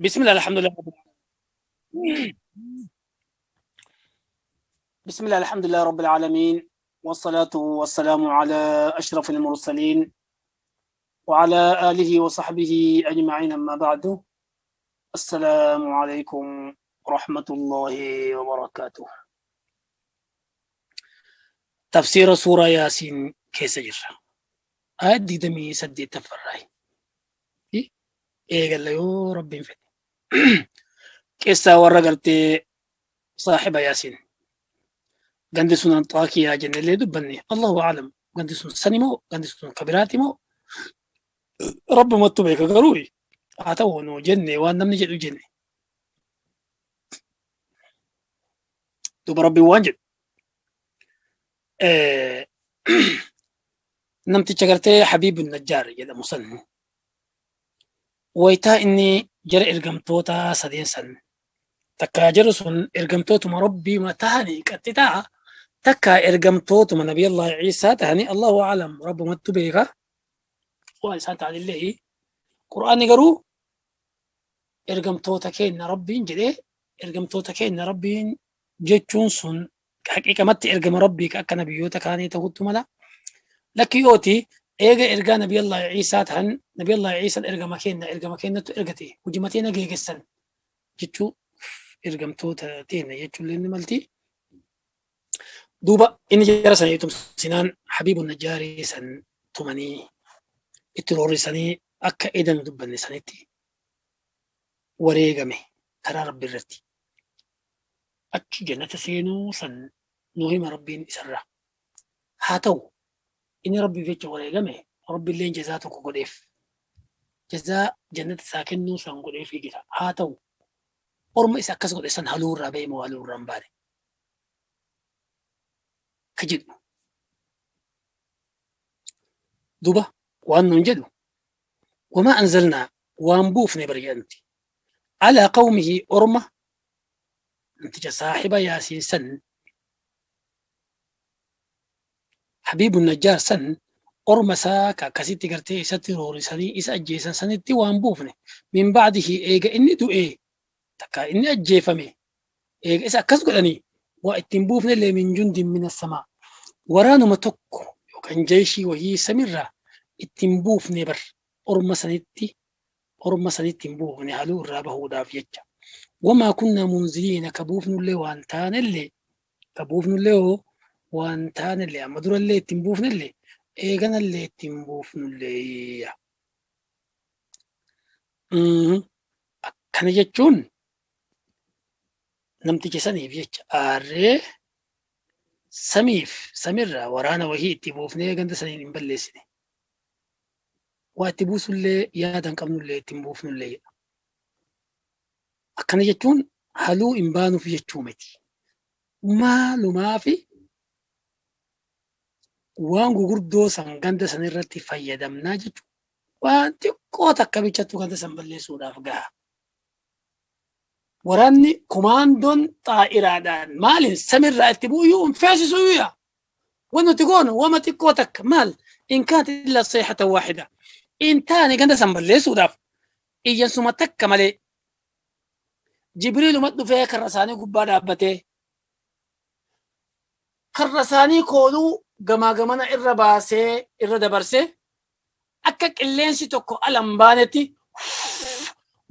Bismillah alhamdulillah. بسم الله الحمد لله رب العالمين والصلاة والسلام على أشرف المرسلين وعلى آله وصحبه أجمعين أما بعد السلام عليكم ورحمة الله وبركاته. تفسير سورة ياسين كيس جرة آية دمي سدي تفراي إيه قال له ربي فدي كيسا ورقلتي صاحب ياسين gandi sun Anxaakiyaa jennellee dubbanne Allahu a'lam gandi sun sani moo gandi sun kabiraati moo rabbumatu beeka garuu haa ta'u nu jenne waan namni jedhu jenne duuba rabbiin waan jedhu namticha gartee Habiibu Najjaar jedhamu san wayitaa inni jara ergamtoota sadeen san takka jara sun ergamtootuma rabbii tahanii qaxxitaa takka ergamtootuma nabiyallah Ciisaa tahanii Allahu a'lam rabbumatu beeka waan isaan ta'anillee qur'aanni garuu ergamtoota keenya rabbiin jedhee ergamtoota keenya rabbiin jechuun sun haqiiqamatti ergama rabbii akka nabiyyoota kaanii ta'utti mala lakkiyooti eega ergaa nabiyallah Ciisaa tahan nabiyallah Ciisaan ergama keenya ergama keenyattu ergate hujimatee nageegessan jechuu ergamtoota teenya jechuun ni malti. Duuba inni jara sanii tumsinaan Habiibu Najjaarii san tumanii itti roorrisanii akka edan dubbanne sanitti wareegame karaa rabbi irratti. Achi jannata seenuu san nuu hima rabbiin isarraa. Haa ta'u inni rabbiif jecha wareegame rabbiilleen jazaa tokko godheef. Jazaa jannata isaa kennuu san godheefii jira. Haa ta'u orma isa akkas godhe san haluu irraa ba'e moo haluu irraa hin baane ka jedhu duuba waan nuun jedhu wamaa anzalnaa waan buufne bar jedhamti alaa qawmihi orma namticha saahiba yaasiin san Habiibu Najjaar san orma isaa ka akkasitti gartee isatti roorisanii isa ajjeesan sanitti waan buufne min ba'dihi eega inni du'ee takka inni ajjeefame eega isa akkas godhanii waa ittiin buufne illee min jundin min assamaa waraanuma tokko yookaan jeeshii wayii samirraa ittiin buufne bar orma sanitti orma sanitti hin buufne haluu irraa bahuudhaaf jecha wamaa kunnaa munziliina ka buufnullee waan taanellee ka buufnullee hoo waan taanellee amma durallee ittiin buufnellee eeganallee ittiin buufnullee. Akkana jechuun namticha saniif jecha aarree samiif samirraa waraana wahii itti buufnee ganda saniin hin balleessine. Waa itti buusullee yaada hin qabnullee ittiin buufnullee jedha. Akkana jechuun haluu hin baanuuf jechuu miti. Maalumaafi waan gugurdoo san ganda san irratti fayyadamnaa jechuudha. Waan xiqqoo takka bichattu ganda san balleessuudhaaf gaha. Waraanni kumaandoon xaa'iraadhaan maaliin samirraa itti bu'uyyuu hin feesisuyyuu yaa. Waan nuti goonu wama xiqqoo takka maal in kaanat illa sayhatan waahida. In taane ganda san balleessuudhaaf iyyansuma takka malee Jibriiluma dhufee karra isaanii gubbaa dhaabbatee karra isaanii kooluu gamaa gamana irra baasee irra dabarsee akka qilleensi tokko ala hin baanetti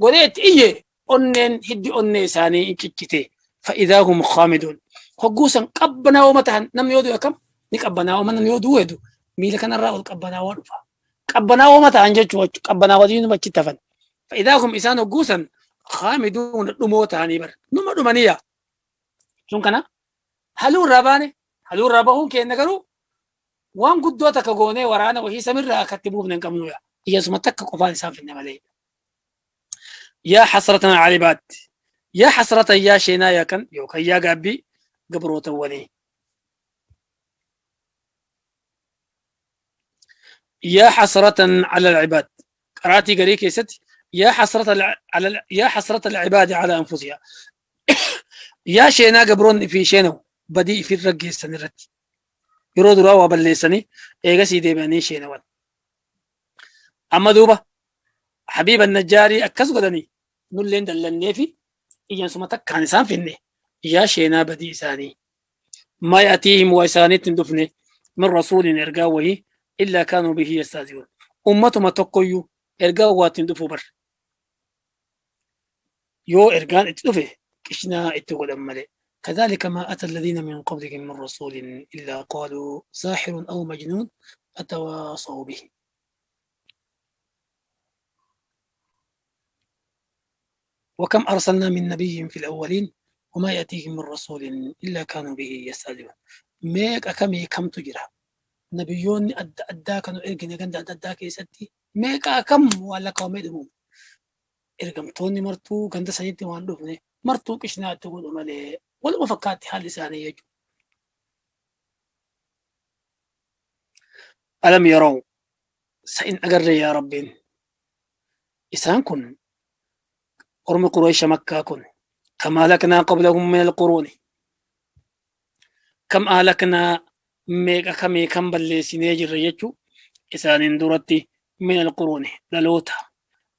godhee itti iyye onneen hiddi onnee isaanii in ciccite fa'idaa hum khaamiduun hogguu san qabbanaa'oo ta'an namni yoo du'e akkam ni qabbanaa'oo namni yoo du'u hedu miila kanarraa ol qabbanaa'oo dhufa qabbanaa'oo ta'an jechuun qabbanaa'oo achitti hafan fa'idaa hum isaan hogguu san khaamiduun dhumoo ta'anii bara numa dhumanii yaa sun kana haluu irraa baane haluu irraa bahuun keenya garuu waan guddoo takka goonee waraana wahii samirraa akkatti buufne hin qabnu yaa iyyasuma takka qofaan isaan finne malee. Yaa hasratan ala ibaad yaa hasratan yaa sheenaa yaa kan yookaan yaa gaabbii gabrootawwanii. Yaa hasratan ala ibaad qaraatii garii keessatti yaa hasratan ala yaa hasratan ibaadi ala anfusihaa yaa sheenaa gabroonni fi sheenawu badii ifirra geessan irratti yeroo duraa waa balleessanii eegasii deebi'anii sheenawan. Amma duuba Habiiba Najjaarii akkas godhanii Nulleen dallannee fi iyyansuma takkaan isaan finne. Yaa sheenaa badii isaanii. ما يأتيهم وإسانيت دفنه من رسول إرجا وهي إلا كانوا به يستهزئون. أمتهم تقيو إرجا واتن دفو بر. يو إرجان اتدفه كشنا اتقول أمالي. كذلك ما أتى الذين من قبلهم من رسول إلا قالوا ساحر أو مجنون أتواصوا به. وكم أرسلنا من نبي في الأولين وما يأتيهم من رسول إلا كانوا به يستهزئون. ميك أكمي كم تجرى نبيون أدى كانوا إرجن جند أدى كيستي ميك أكم ولا قومهم إرجمتوني مرتو جند سنتي وان مرتو كشنا تقول مالي ولا مفكات حال لساني يجو. ألم يروا سإن أجر يا ربين إسان كن أرم قريش مكة كن كما أهلكنا قبلهم من القرون. كم أهلكنا ميك كم كم بلسيني جريتشو إسان درتي من القرون للوتا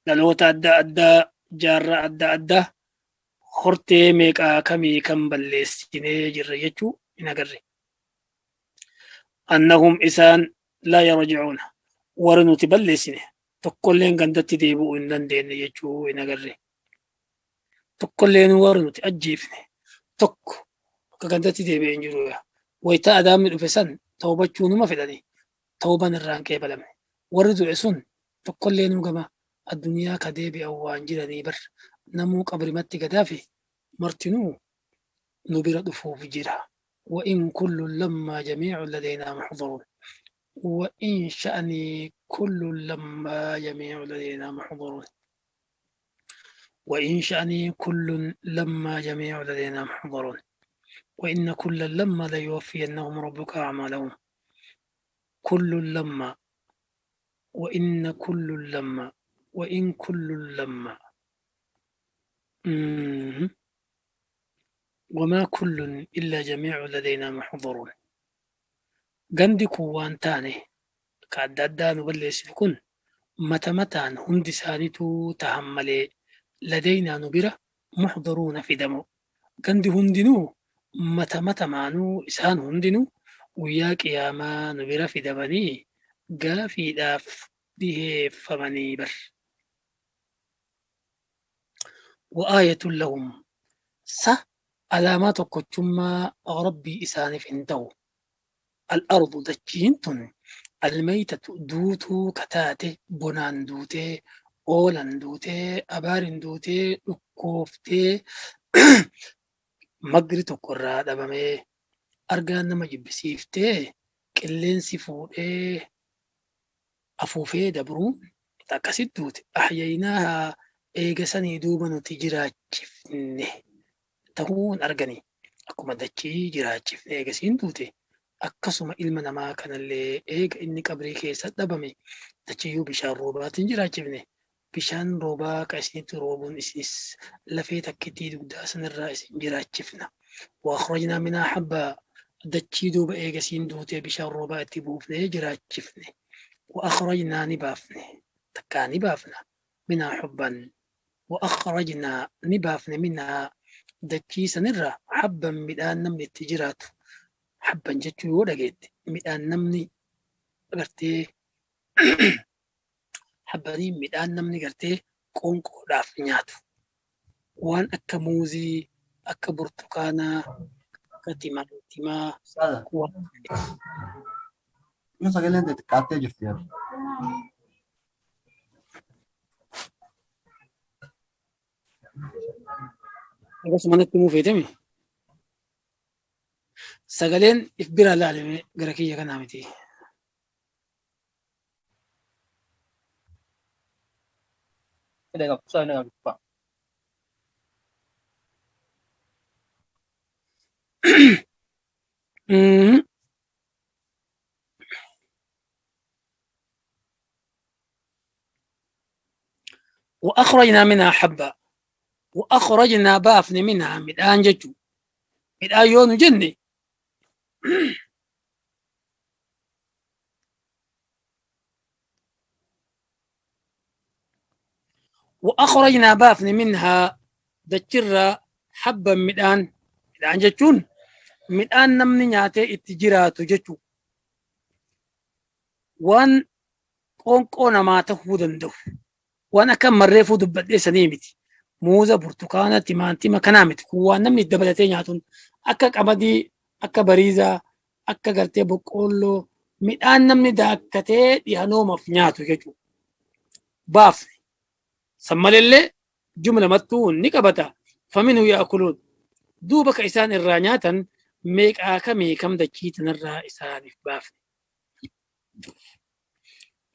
للوتا أدى أدى جار أدى أدى hortee meeqaa kamii kan balleessinee jirra jechuu hin agarre. Annahum isaan laa yarji'uuna warra nuti balleessine tokkolleen gandatti deebi'uu hin dandeenye jechuu hin agarre. Tokkolleen warra nuti ajjeefne tokko akka gandatti deebi'ee hin jiru. Wayitaa adaamni dhufe san toobachuu numa fedhani tooban irraan qeebalame. Warri du'e sun tokkolleen gama addunyaa ka deebi'an waan jiranii bar. Namuu qabrimatti gadaafi martinuu nu bira dhufuuf jira. وإن كل لما جميع لدينا محضرون. وإن شأني كل لما جميع لدينا محضرون. وإن شأني كل لما جميع لدينا محضرون. وإن كل لما ليوفينهم ربك أعمالهم. كل لما وإن كل لما وإن كل لما وما كل إلا جميع لدينا محضرون. غندي كوان تاني كعدادان وبلس كن متى متى هندي سانيتو تحملي لدينا نبرة محضرون في دمو. غندي هندنو متى متى مانو إسان هندنو وياك يا ما نبرة في دمني قافي داف به فمني بر. وآية لهم س علامات كتما ربي إسانف انتو الأرض دجينتن الميتة دوتو كتاتي بنان دوتي أولان دوتي أبارن دوتي لكوفتي مقري تقرى دبامي أرغان نما جبسيفتي كلين سفوري أفوفي دبرو تاكسيد دوتي أحييناها eegasanii duuba nuti jiraachifne ta'uun argani. Akkuma dachii jiraachifne eegasiin duute akkasuma ilma namaa kanallee eega inni qabrii keessa dhabame dachiyyuu bishaan roobaatiin jiraachifne. Bishaan roobaa ka isinitti roobuun isinis lafee takkittii dugdaa sanirraa isin jiraachifna. Wa akhrajnaa minhaa habbaa dachii duuba eegasiin duutee bishaan roobaa itti buufnee jiraachifne. Wa akhrajnaa ni baafne takkaa ni baafna minhaa hubban. وأخرجنا نبافن منها دكي سنرى حبا مدان نمني التجرات حبا جتشو ودقيت مدان نمني قرتي حبا مدان نمني قرتي قونقو داف نياتو وان أكا موزي أكا برتقانا أكا تيما تيما. Yoo sagaleen xixiqqaattee jirti yaa. Akkasuma natti himuu feetemi. Sagaleen if bira laalame gara kiyya kanaa miti. وأخرجنا منها حبة وأخرجنا بافن منها مدان جتو مدان يون جني وأخرجنا baafne منها dachirraa حبا midhaan. Midhaan jechuun midhaan namni nyaatee itti jiraatu jechuu, waan qoonqoo namaa ta'uu danda'u, waan akka marreefuu dubbadhee sanii miti. Muuza, burtukaana, timaantima kanaa miti. Kun waan namni dabalatee nyaatuun akka qamadii, akka bariizaa, akka gartee boqqoolloo, midhaan namni daakkatee dhihanoomaaf nyaatu jechuudha. Baafne. San malillee jumla mattuu ni qabata. فمنه يأكلون. Duuba ka isaan irraa nyaatan meeqaa kamii kam dachii tanarraa isaaniif baafne.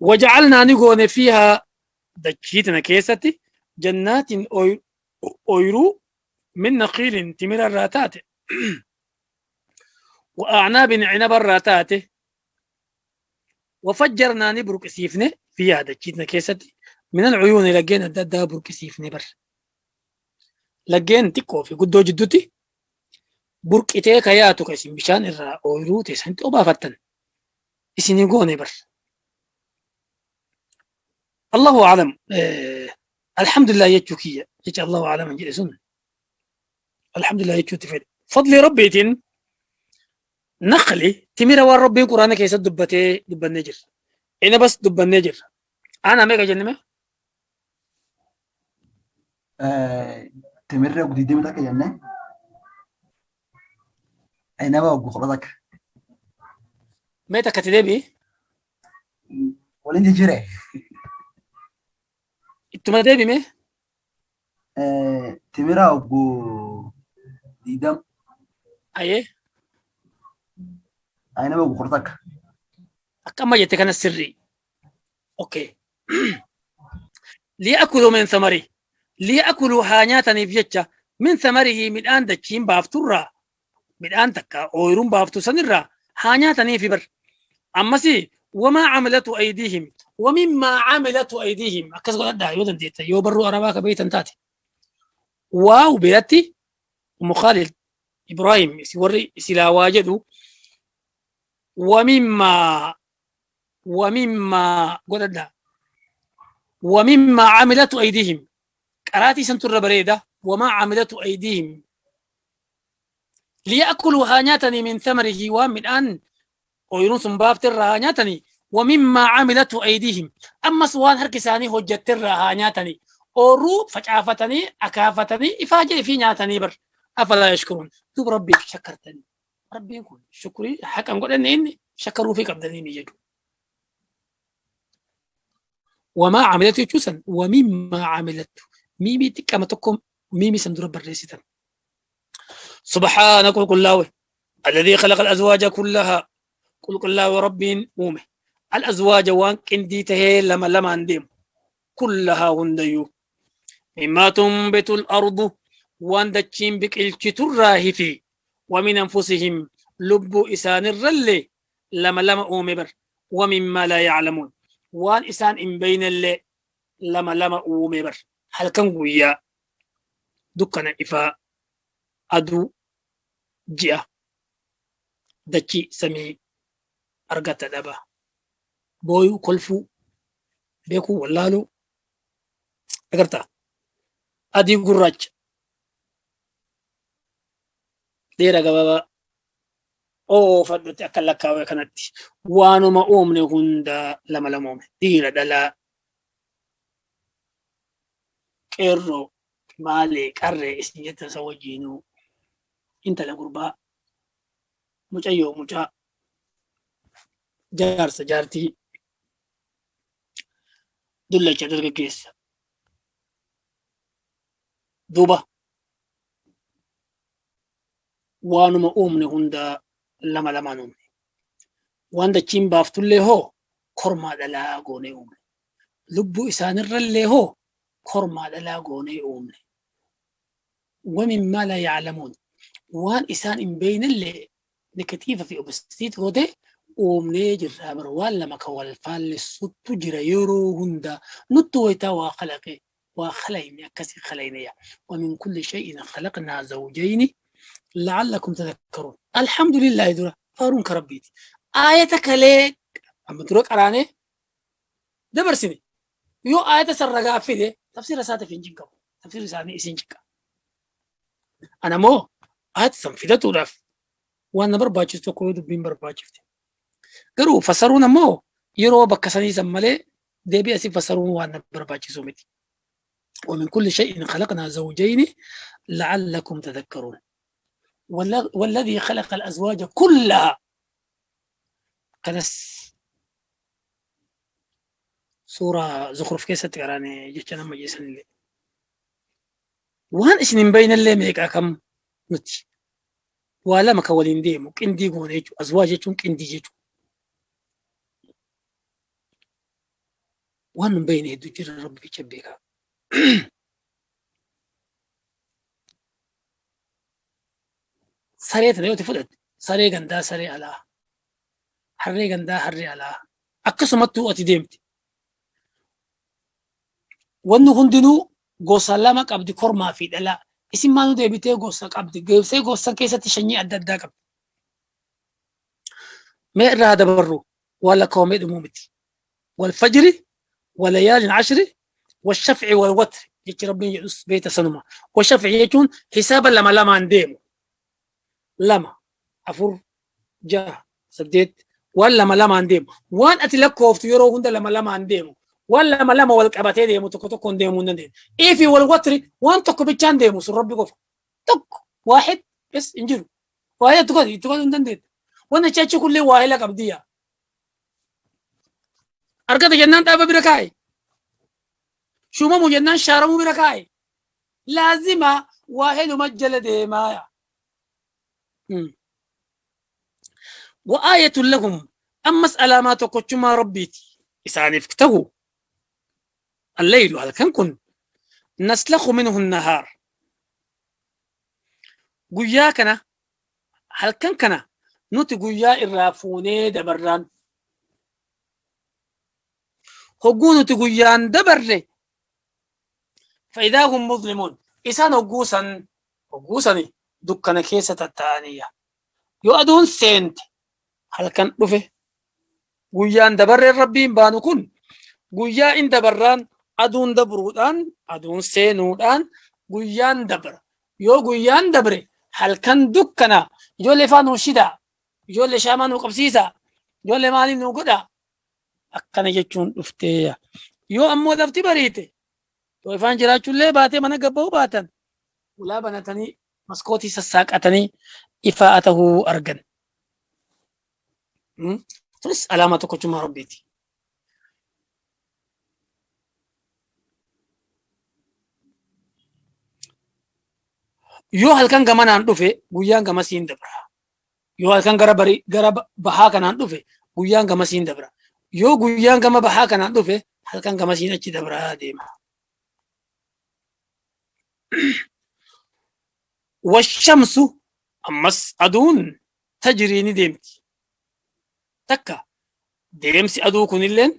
وجعلنا ni goone فيها dachii tana keessatti جنات ooyiruu من نخيل timira irraa taate وأعناب cinaba irraa taate. وفجرنا ni burqisiifne فيها dachii tana keessatti من العيون laggeen adda addaa burqisiifne bar. Laggeen xiqqoo fi guddoo jidduutti burqitee ka yaatu ka isin bishaan irraa ooyiruu teessanitti obaafattan isinii goone bar. الله أعلم. الحمد لله jechuu kiyya jecha الله أعلم jedhe sun الحمد لله jechuutti fedhe. Fadli rabbiitiin naqli timira waan rabbiin quraana keessatti dubbatee dubbannee jirra. Inabas dubbannee jirra. Aanaa meeqa jennime? Timirri oguu 21 jennee. Inaba oguu 11. Mee takkatti deebi'i. Waliin jijjiire. Ittuma deebime. Timira oguu 20. Ayee. Inaba oguu 11. Akka amma jette kana sirrii. Okay. ليأكلوا من ثمره. ليأكلوا haa nyaataniif jecha من ثمره midhaan dachiin baafturraa, midhaan takka ooyiruun baaftu sanirraa haa nyaataniif bar. Ammasii وما عملته أيديهم ومما عملته أيديهم akkas godhadhaa yoo dandeetta, yoo barruu arabaa ka beeytan taate. Waaw, biratti Ummu Khalid Ibrahim warri silaawaa jedhu ومما ومما godhadhaa. ومما عملته أيديهم qaraatii santu irra bareeda. وما عملته أيديهم. ليأكلوا haa nyaatanii من ثمره waan midhaan ooyiruun sun baaftirraa haa nyaatanii. ومما عملته أيديهم ammas waan harki isaanii hojjetterraa haa nyaatanii. Oorruu facaafatanii, akaafatanii, ifaajee fi nyaatanii bar. أفلا يشكرون. Duuba rabbiif shakkartanii, rabbiin kun shukrii haqan godhanne inni shakkaruufii qabdanii ni jedhu. وما عملته jechuusan ومما عملته miimii xiqqama tokko miimii san dura barreessitan. سبحانه qulqullaa'e الذي خلق الأزواج كلها qulqullaa'e rabbiin uume الأزواج waan qindii tahee lama lamaan deemu كلها hundayyuu مما تنبت الأرض waan dachiin biqilchiturraahi fi ومن أنفسهم lubbuu isaanirrallee lama lama uume bar. ومما لا يعلمون waan isaan hin beeynellee lama lama uume bar. Halkan guyyaa, dukkana ifaa, aduu ji'a, dachii samii, argata dhaba, booyuu kolfuu, beekuu wallaaluu, agartaa, adii gurraacha, dheera gabaabaa oofadhutti akka lakkaawee kanatti waanuma uumne hunda lama lama uume. Dhiira dhalaa, qeerroo maalee qarree isin jettan isa wajjiinuu, intala gurbaa, mucayyoo mucaa, jaarsa jaartii, dullacha dargaggeessa. Duuba waanuma uumne hunda lama lamaan uumne. Waan dachiin baaftullee hoo kormaa dhalaa goonee uumne. Lubbuu isaanirrallee hoo kormaa dhalaa goonee uumne. ومما لا يعلمون waan isaan hin beeynellee negative fi opposite gootee uumnee jirra bar. Waan lama ka wal faallessuttu jira yeroo hunda. Nuttu wayitaa waa kalaqe waa khalayne akkasii khalayneya. ومن كل شيء خلقنا زوجين لعلكم تذكرون. الحمد لله dura faaruun ka rabbiiti. Aayata kalee amma dura qaraanee dabarsine yoo aayata san ragaa fide Tafsiira isaatiif hin cinqamu. Tafsiirri isaanii isin cinqa. Ana immoo ayata san fidatuudhaaf waan na barbaachisu tokko yoo dubbiin barbaachifte. Garuu fassaruun ammoo yeroo bakka sanii san malee deebii asii fassaruun waan na barbaachisu miti. ومن كل شيء خلقنا زوجين لعلكم تذكرون والذي خلق الأزواج كلها كنس سورة زخرف كيسة تقراني جتنا ما جيسن اللي وان اسنين بين اللي ميك أكم نتي ولا ما كولين ديمو كندي غونيجو أزواج جتون كندي جتو وان بين هدو جرى ربي شبيكا saree tana yoo fudhatte saree gandaa saree alaa harree gandaa harree alaa akkasumattuu ati deemti. Wanni hundinuu gosa lama qabdi kormaa fi dhalaa. Isin maanuu deebitee gosa qabdi. Geebsee gosa keessatti sanyii adda addaa qabdi. Mee irraa dabarru waan lakkaawamee dhumuu miti. Walfajri walayaalin ashri والشفع والوتر jechi rabbiin jedhus beeta sanuma. والشفع jechuun hisaaba lama lamaan deemu. 2 4 6 8 waan lama lamaan deemu. Waan ati lakkooftu yeroo hunda lama lamaan deemu. Waan lama lama wal qabatee deemu tokko tokkoon deemuu hin dandeenye. Ifi wal watri waan tokko bichaan deemu sun rabbi qofa. Tokko waahid bes hin jiru. Waahid itti godhi itti godhuu hin dandeenye. Waan achi achi kullee waahila qabdiyya. Argata jennaan dhaaba bira kaa'e. Shumamu jennaan shaaramuu bira kaa'e. Laazima waahiduma jala deemaaya. وآية لهم أمس علامات كتشما ربيتي إساني فكته الليل هل كان كن نسلخ منه النهار قياكنا هل كان كنا نوتي قيا الرافوني دبران هقونو تقيان دبر فإذا هم مظلمون إسان هقوسا هقوسني دكنا كيسة التانية يو أدون سنت هل كان رفه guyyaan dabarreen rabbiin baanu kun guyyaa in dabarraan aduun dabruudhaan aduun seenuudhaan guyyaan dabra. Yoo guyyaan dabre halkan dukkana ijoollee faa nuu shidaa, ijoollee shaamaa nuu qabsiisaa, ijoollee maaliif nuu godhaa akkana jechuun dhuftee. Yoo ammoo lafti bariite yoo ifaan jiraachuullee baatee mana gabba'uu baatan ulaa banatanii maskootii sassaaqatanii ifaa ta'uu argan. Tunis alaamaa tokkochummaa rabbiiti. Yoo halkan gamanaan dhufe guyyaan gamasiin dabra. Yoo halkan gara barii gara bahaa kanaan dhufe guyyaan gamasiin dabra. Yoo guyyaan gama bahaa kanaan dhufe halkan gamasiin achi dabraa deema. Washamsu ammas aduun tajrii ni deemti. Takka deemsi aduu kunilleen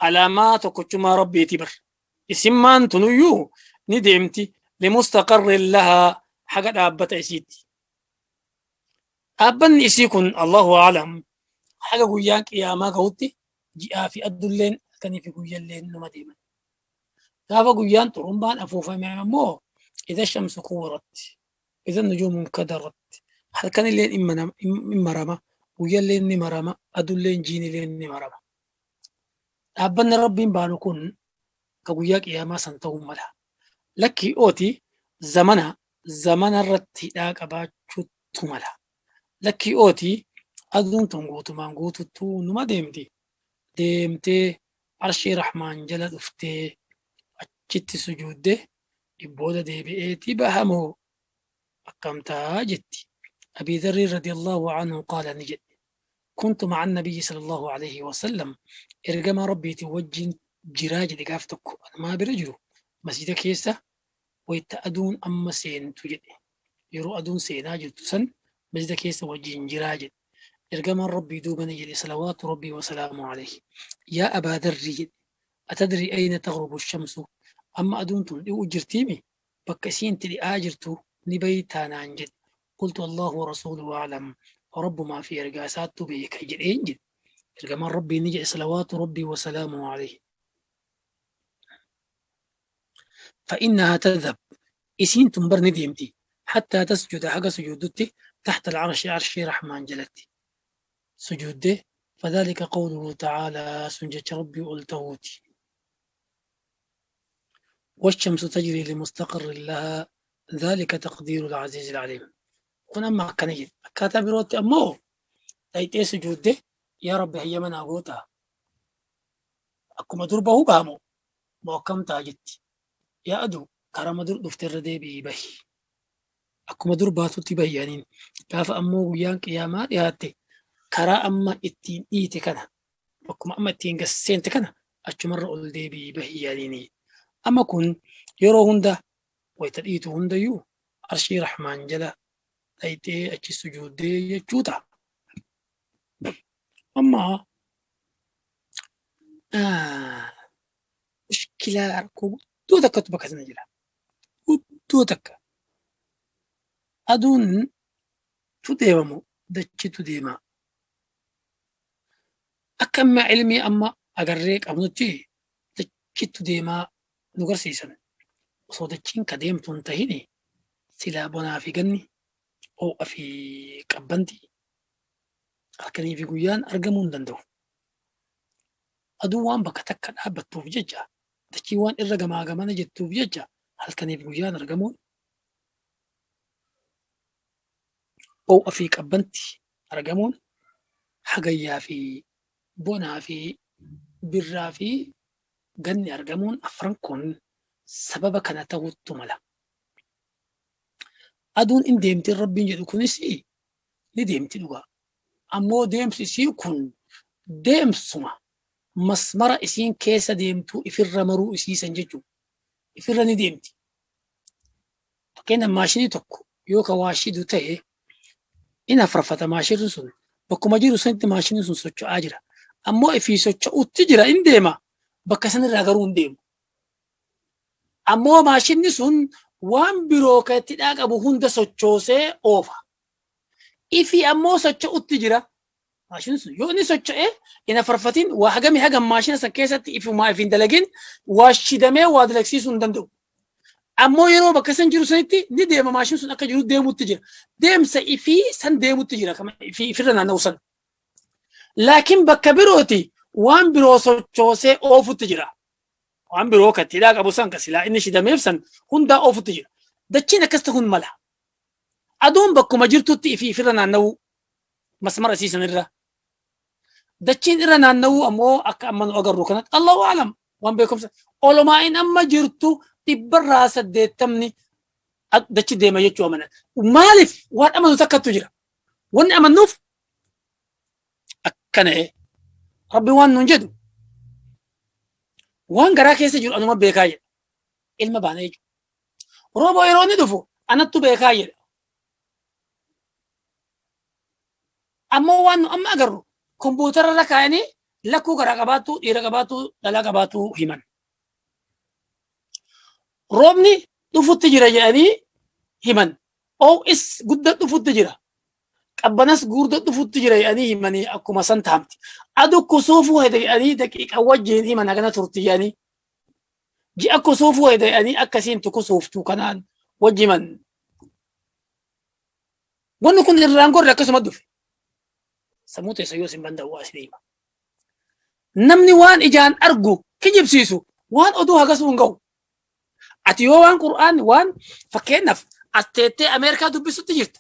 alaamaa tokkochummaa rabbiiti bar. Isin maan tunuyyuu ni deemti limustaqarrin lahaa haga dhaabbata isiitti. Dhaabbanni isii kun Allahu a'lam haga guyyaan qiyaamaa gahutti ji'aa fi adulleen halkanii fi guyyalleen numa deeman. Gaafa guyyaan xurumbaan afuufame ammoo idha shamsu kuwirat idha nujuumu nkadarat halkanilleen in marama guyyalleen ni marama adulleen jiinilleen ni marama. Dhaabbanni rabbiin baanu kun ka guyyaa qiyaamaa san ta'uu mala. Lakkii ooti zamana zamana irratti hidhaa qabaachuutu mala. Lakkii ooti aduun tun guutumaan guututtuu numa deemti. Deemtee arshii rahmaan jala dhuftee achitti sujuudde dhibbooda deebi'eeti bahamoo akkamtaa jetti. Abii Dharri radiyallahu anhu qaala ni jedhe. كنت مع النبي صلى الله عليه وسلم إرجما ربي توجين جراج دقافتك أنا ما برجله مسجد كيسة ويتأدون أما سين تجد يرو أدون سينا جلتسن مسجد كيسة وجين جراج إرجما ربي دوبا نجد صلوات ربي وسلامه عليه يا أبا ذر أتدري أين تغرب الشمس أما أدون تن أجرتيمي بكسين تلي آجرتو نبيتانا عنجد قلت الله ورسوله أعلم رب ما في رقاسات بيك جد إرجما ربي نجي صلوات ربي وسلامه عليه Fa'innahaa tadhab isiin tun bar ni deemti. Hattaa tasjuda haga sujuuddutti taxta alcarshi arshii rahmaan jalatti. Sujuudde fadhalika qawluhu ta'aalaa sun jecha Rabbii ol tahuuti. والشمس تجري لمستقر لها ذلك تقدير العزيز العليم. Kun amma akkana jedhe. Akkaataa birootti ammoo dhayxee sujuudde yaa Rabbi hayyama naa gootaa. Akkuma dur bahuu bahamoo moo akkam ta'a jetti. Yaa aduu karama dur dhufte irra deebi'ii bahi. Akkuma dur baatutti bahi aniin. Gaafa ammoo guyyaan qiyaamaa dhiyaatte karaa amma ittiin dhiite kana bakkuma amma ittiin gasseente kana achumarra ol deebi'ii bahi yaaniini. Amma kun yeroo hunda wayita dhiitu hundayyuu arshii rahmaan jala dhayxee achi sujuuddee jechuu ta'a. Amma mushkilaa rakkoo guddoo takkatu bakka sana jira. Guddoo takka. Aduun tu deemamu dachitu deema. Akka amma ilmii amma agarree qabnutti dachittu deemaa nu garsiisan. Osoo dachiin ka deemtu hin tahini silaa bonaa fi ganni ho'a fi qabbanti halkanii fi guyyaan argamuu hin danda'u. Aduun waan bakka takka dhaabbattuuf jecha dachii waan irra gamaa gamana jettuuf jecha halkanii fi guyyaan argamuun ho'a fi qabbanti argamuun hagayyaa fi bonaa fi birraa fi ganni argamuun afran kun sababa kana ta'uuttu mala. Aduun in deemti Rabbiin jedhu kunis ni deemti dhugaa. Ammoo deemsi isii kun deemsuma masmara isiin keessa deemtu ifirra maruu isiisan jechuudha. Ifirra ni deemti. Fakkeenyaaf maashinii tokko yoo ka waa shidu ta'e in afarfata maashinni sun bakkuma jiru sanitti maashinni sun socho'aa jira. Ammoo ifii socho'utti jira in deema bakka sanirraa garuu hin deemu. Ammoo maashinni sun waan biroo kan itti qabu hunda sochoosee oofa. Ifii ammoo socho'utti jira. Maashinni sun yoo inni socho'ee hin afarfatin waa hagami hagam maashina san keessatti ifumaa if hin dalagin waa shidamee waa dalagsiisuu hin danda'u. Ammoo yeroo bakka san jiru sanitti ni deema maashinni sun akka jiru deemutti jira. Deemsa ifii san deemutti jira ifii ifirra naanna'u san. Laakiin bakka birooti waan biroo sochoosee oofutti jira. Waan biroo kan itti qabu san kan silaa inni shidameef san hundaa oofutti jira. Dachiin akkas ta'uun mala. Aduun bakkuma jirtutti ifii ifirra naanna'uu masmara isii sanirra. Dachiin irra naanna'uu ammoo akka amma nu agarru kanatti Allahu a'lam waan beekumsa. Olomaa'in amma jirtu 80% dachi deema jechuu amanan. Maaliif waan amanu takkattu jira. Wanni amannuuf akkana Rabbi waan nuun jedhu waan garaa keessa jiru anuma beekaa jedha. Ilma baana jechuudha. Rooba yeroo inni dhufu anattu beekaa jedha. Ammoo waan nu amma agarru kompuutara irra kaa'anii lakkuu garaa qabaattu dhiira qabaattu dhalaa qabaattu himan. Roobni dhufutti jira jedhanii himan. Oo'is guddaa dhufutti jira. Qabbanas gurguddaa dhufutti jira jedhanii himanii akkuma san taamti. Aduu kusuufuu hede jedhanii daqiiqa wajjin himan hagana turti jedhanii. Ji'a kusuufuu hede jedhanii akkasiin kusuuftu kanaan wajjiman. Wanni kun irraan gorre akkasuma dhufe. Sammuu teessa yoo isin banda'u waa isin hima. Namni waan ijaan argu kijibsiisu waan oduu hagasuu hin ga'u. Ati yoo waan Qur'aan waan fakkeenyaaf as teettee Ameerikaa dubbisutti jirta.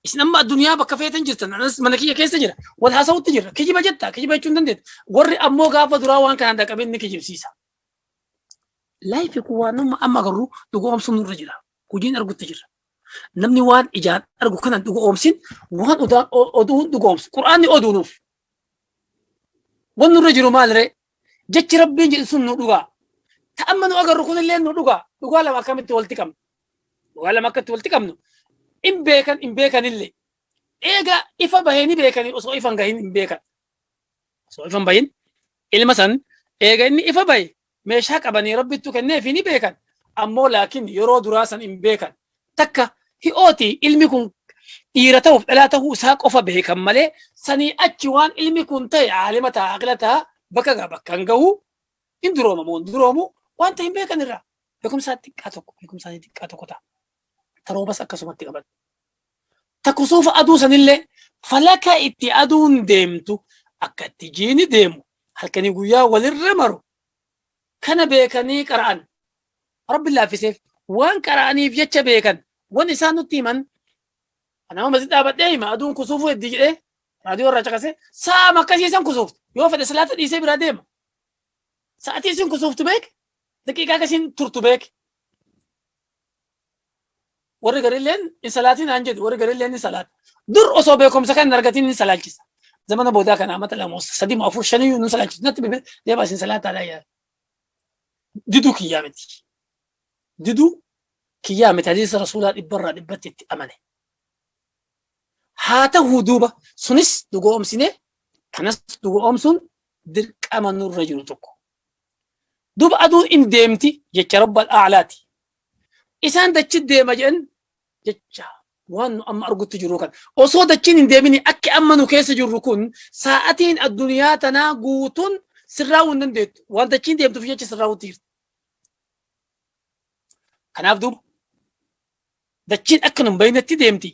Isin amma addunyaa bakka feetan jirtan anas mana kiyya keessa jira. Wal haasa'utti jira. Kijiba jetta kijiba jechuu hin dandeettu. Warri ammoo gaafa duraa waan kanaan dhaqabeen ni kijibsiisa. Laayifi kun waan amma amma agarru dhugoomsuun nurra jira. Hojiin argutti jira. Namni waan ijaan argu kanan dhugoomsin waan oduu dhugoomsu. Qur'aanni oduu nuuf. Wanni nurra jiru maal ree? Jechi Rabbiin jedhu sun nu dhugaa. Ta amma nu agarru kunillee nu dhugaa. Dhugaa lama akkamitti walitti qabnu? Dhugaa lama akkamitti walitti qabnu? In beekan in beekanillee. Eega ifa bahee ni beekanii osoo ifa hin gahin hin beekan. Osoo ifa hin bahin ilma san eega inni ifa bahe meeshaa qabanii Rabbittu kenneefi ni beekan. Ammoo laakiin yeroo duraa san hin beekan. Takka hi'ooti ilmi kun dhiira ta'uuf dhalaa ta'uu isaa qofa beekan malee sanii achi waan ilmi kun ta'e aalima ta'a aqila ta'a bakka gaa bakka hin gahu hin durooma moo hin duroomu waan ta'e hin beekan irraa. Beekumsa xiqqaa tokko beekumsa xiqqaa tokko ta'a. Taroobas akkasumatti qaban. Takkusuufa aduu sanillee falaka itti aduun deemtu akka itti jiini deemu halkanii guyyaa walirra maru kana beekanii qara'an. Rabbi laaffiseef waan qara'aniif jecha beekan waan isaan nutti himan nama masjid dhaabadhee hima aduun kusuufuu heddii jedhee raadiyoo irraa caqasee saama akkasiisan kusuuftu yoo fedhe salaata dhiisee biraa deema. Sa'atii isin kusuuftu beek daqiiqaa akkasiin turtu beek. Warri garilleen hin salaatiin aan jedhu warri garilleen ni salaata. Dur osoo beekumsa kan hin argatiin ni salaalchisa. Zamana boodaa kana amata 2 3 4 5 nu salaalchisa. Natti deemaa isin salaataa yaa. Diduu kiyyaa miti. Diduu kiyyaa miti hadiisa rasuulaa 100% itti amane. Haa ta'uu duuba sunis dhugoomsine kanas dhugoomsuun dirqama nurra jiru tokko. Duuba aduun in deemti jecha rabbal a'laati. Isaan dachi deema jedhan jecha waan nu amma argutti jirru kan osoo dachiin hin deemini akki amma nu keessa jirru kun sa'atiin addunyaa tanaa guutuun sirraa'uu hin dandeettu waan dachiin deemtuuf jecha sirraa'uutti jirti. Kanaaf duuba dachiin akka nu hin bayinetti deemti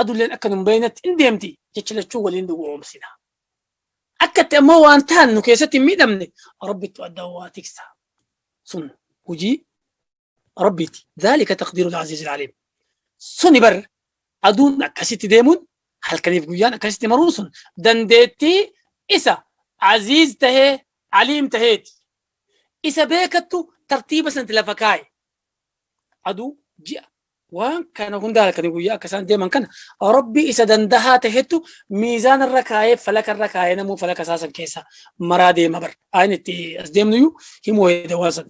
adulleen akka nu hin bayinetti hin deemti jecha lachuu waliin dhugoomsina. Akka itti ammoo waan ta'an nu keessatti hin miidhamne rabbittu adda waa tiksa sun hojii rabbiiti. Dhaalika taqdiirul aziizil aliim. Suni bar aduun akkasitti deemuun halkaniif guyyaan akkasitti maruun sun dandeettii isa aziiz tahee aliim taheeti. Isa beekattu tartiiba sanatti lafa kaa'e. Aduu ji'a waan kana hunda halkanii guyyaa akka isaan deeman kana rabbi isa dandahaa tahettu miizaana irra kaa'ee falaka irra kaa'ee namuu falaka isaa san keessa maraa deema bar. Ayin itti as deemnuyyuu himuu heeda waan san.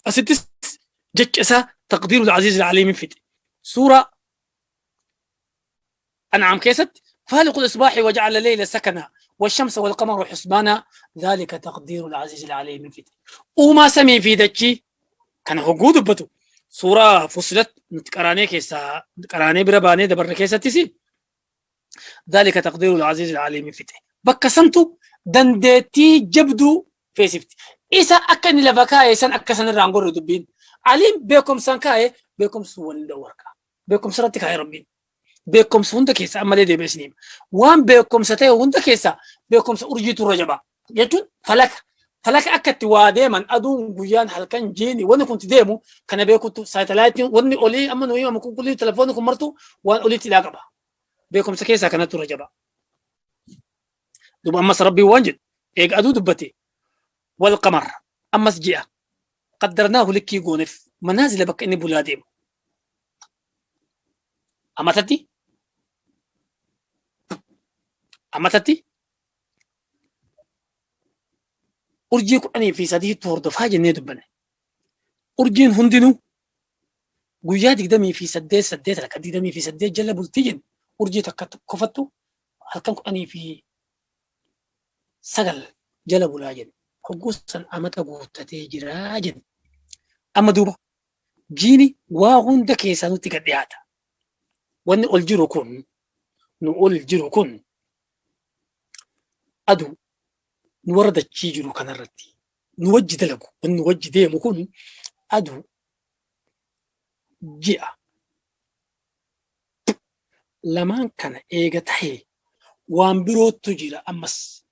Asittis jecha isaa تقدير العزيز العليم فيت. سورة أنعام كيست فالق الإصباح وجعل الليل سكنا والشمس والقمر حسبانا ذلك تقدير العزيز العليم فيت. وما سمي في دتشي كان هجود بتو سورة فصلت قراني كيسا قراني برباني دبر كيسا تسي ذلك تقدير العزيز العليم فيت. بكسنتو دندتي جبدو في سفت. إذا أكن لبكاء سن أكسن الرانغور دبين عليم بكم سانكاي بكم سوال دوركا بكم سرتك هاي ربي بكم سوندا كيسا أما لدي بسنيم وان بكم ستة وندا كيسا بكم سأرجي ترجبا يجون فلك فلك أكدت وادي من أدون جيان هلكن جيني وأنا كنت ديمو كان بيكون ساتلايت وأني أولي أما نويم أما كنت كل تلفونكم مرتو وأنا أولي تلاقبها بكم سكيسا كانت ترجبا دوب أما ربي وانجد إيج أدو دبتي والقمر أما سجيا قدرناه لك يقونف منازل بك إني بولاديم أما تتي أما تتي أرجيك أني في سديه تورد فاجن ندبني أرجين هندنو قيادك دمي في سديه سديه لك دمي في سديه جل بولتين أرجي تكفتو هل كان أني في سجل جل بولاجن حقوسا أمتا قوتتي جراجن أما دوبا جيني واغون دكيسا نتقدياتا وأن ألجرو كن نقول جرو كن أدو نورد تشيجرو كان الرتي نوجد لكو ونوجد ديمو أدو جاء لما كان إيجا وان برو تجيلا أمس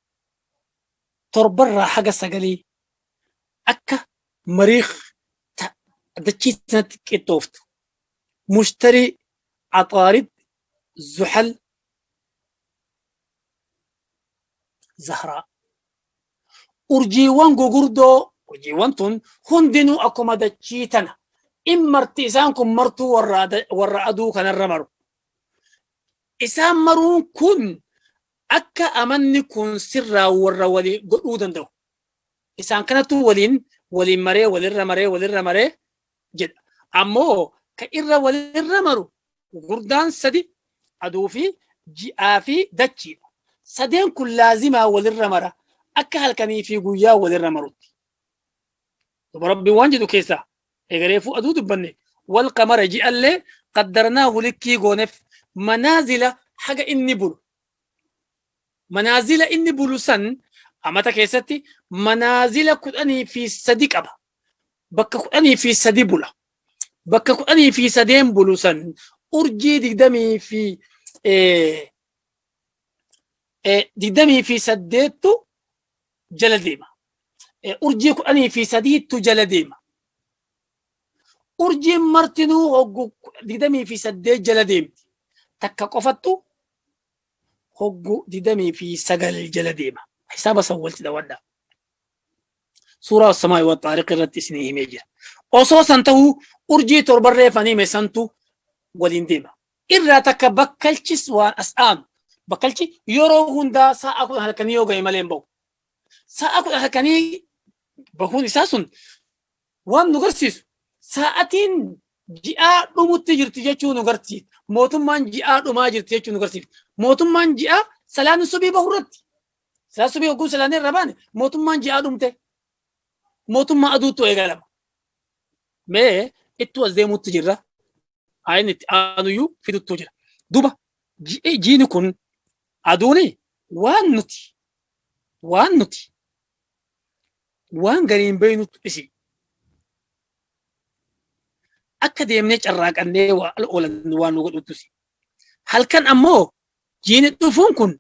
تربرا حاجة سجلي أكا مريخ دتشيتنا كتوفت مشتري عطارد زحل زهراء أرجيوان غوغوردو أرجيوان تون هندنو أكما دتشيتنا إن مرتي إسانكم مرتو ورا أدو كان الرمرو إسان مرون كن akka amanni kun sirraa warra walii godhuu danda'u. Isaan kanattu waliin waliin maree walirra maree walirra maree jedha. Ammoo ka irra walirra maru gurguddaan sadi aduu fi ji'aa fi dachiidha. Sadeen kun laazimaa walirra mara akka halkanii fi guyyaa walirra marutti. Duba Rabbi waan jedhu keessaa eegareefuu aduu dubbanne wal qamara ji'allee qaddarnaahu likkii gooneef manaazila haga inni bulu. منازل إني بلوسن أما تكيستي منازل كدني في صديق أبا Bakka 13 bula. Bakka 13 bulu san urjii 28tu jala deema. Urjii 13tu jala deema. Urjiin martinuu hoggu 28 jala deemti. Takka qofattu hoggu 29 jala deema. Hisaaba san walitti dawadhaa. Suuraa Samaa'i wa Xaariq irratti isinii himee jira. Osoo san ta'uu urjii torbarree faniime santu waliin deema. Irraa takka bakkalchis waan as aanu. Bakkalchi yeroo hundaa sa'a 10 halkanii yoo ga'e malee hin bahu. Sa'a 10 halkanii bahuun isaa sun waan nu garsiisu sa'atiin ji'aa dhumutti jirti jechuu nu garsiisa. Mootummaan ji'aa dhumaa jirti jechuu nu garsiisa. Mootummaan ji'aa salaanni subii bahu irratti. Salaanni subii hogguu salaanni irra baane mootummaan ji'aa dhumte. Mootummaa aduutu eegalama. Mee ittuu as deemuutti jirra. Ayin itti aanuyyuu fiduttuu jira. Duuba jiini kun aduuni waan nuti waan gariin beeynutti isi. Akka deemnee carraaqannee waa ala oolan waan nu godhuttus. Halkan ammoo jiini dhufuun kun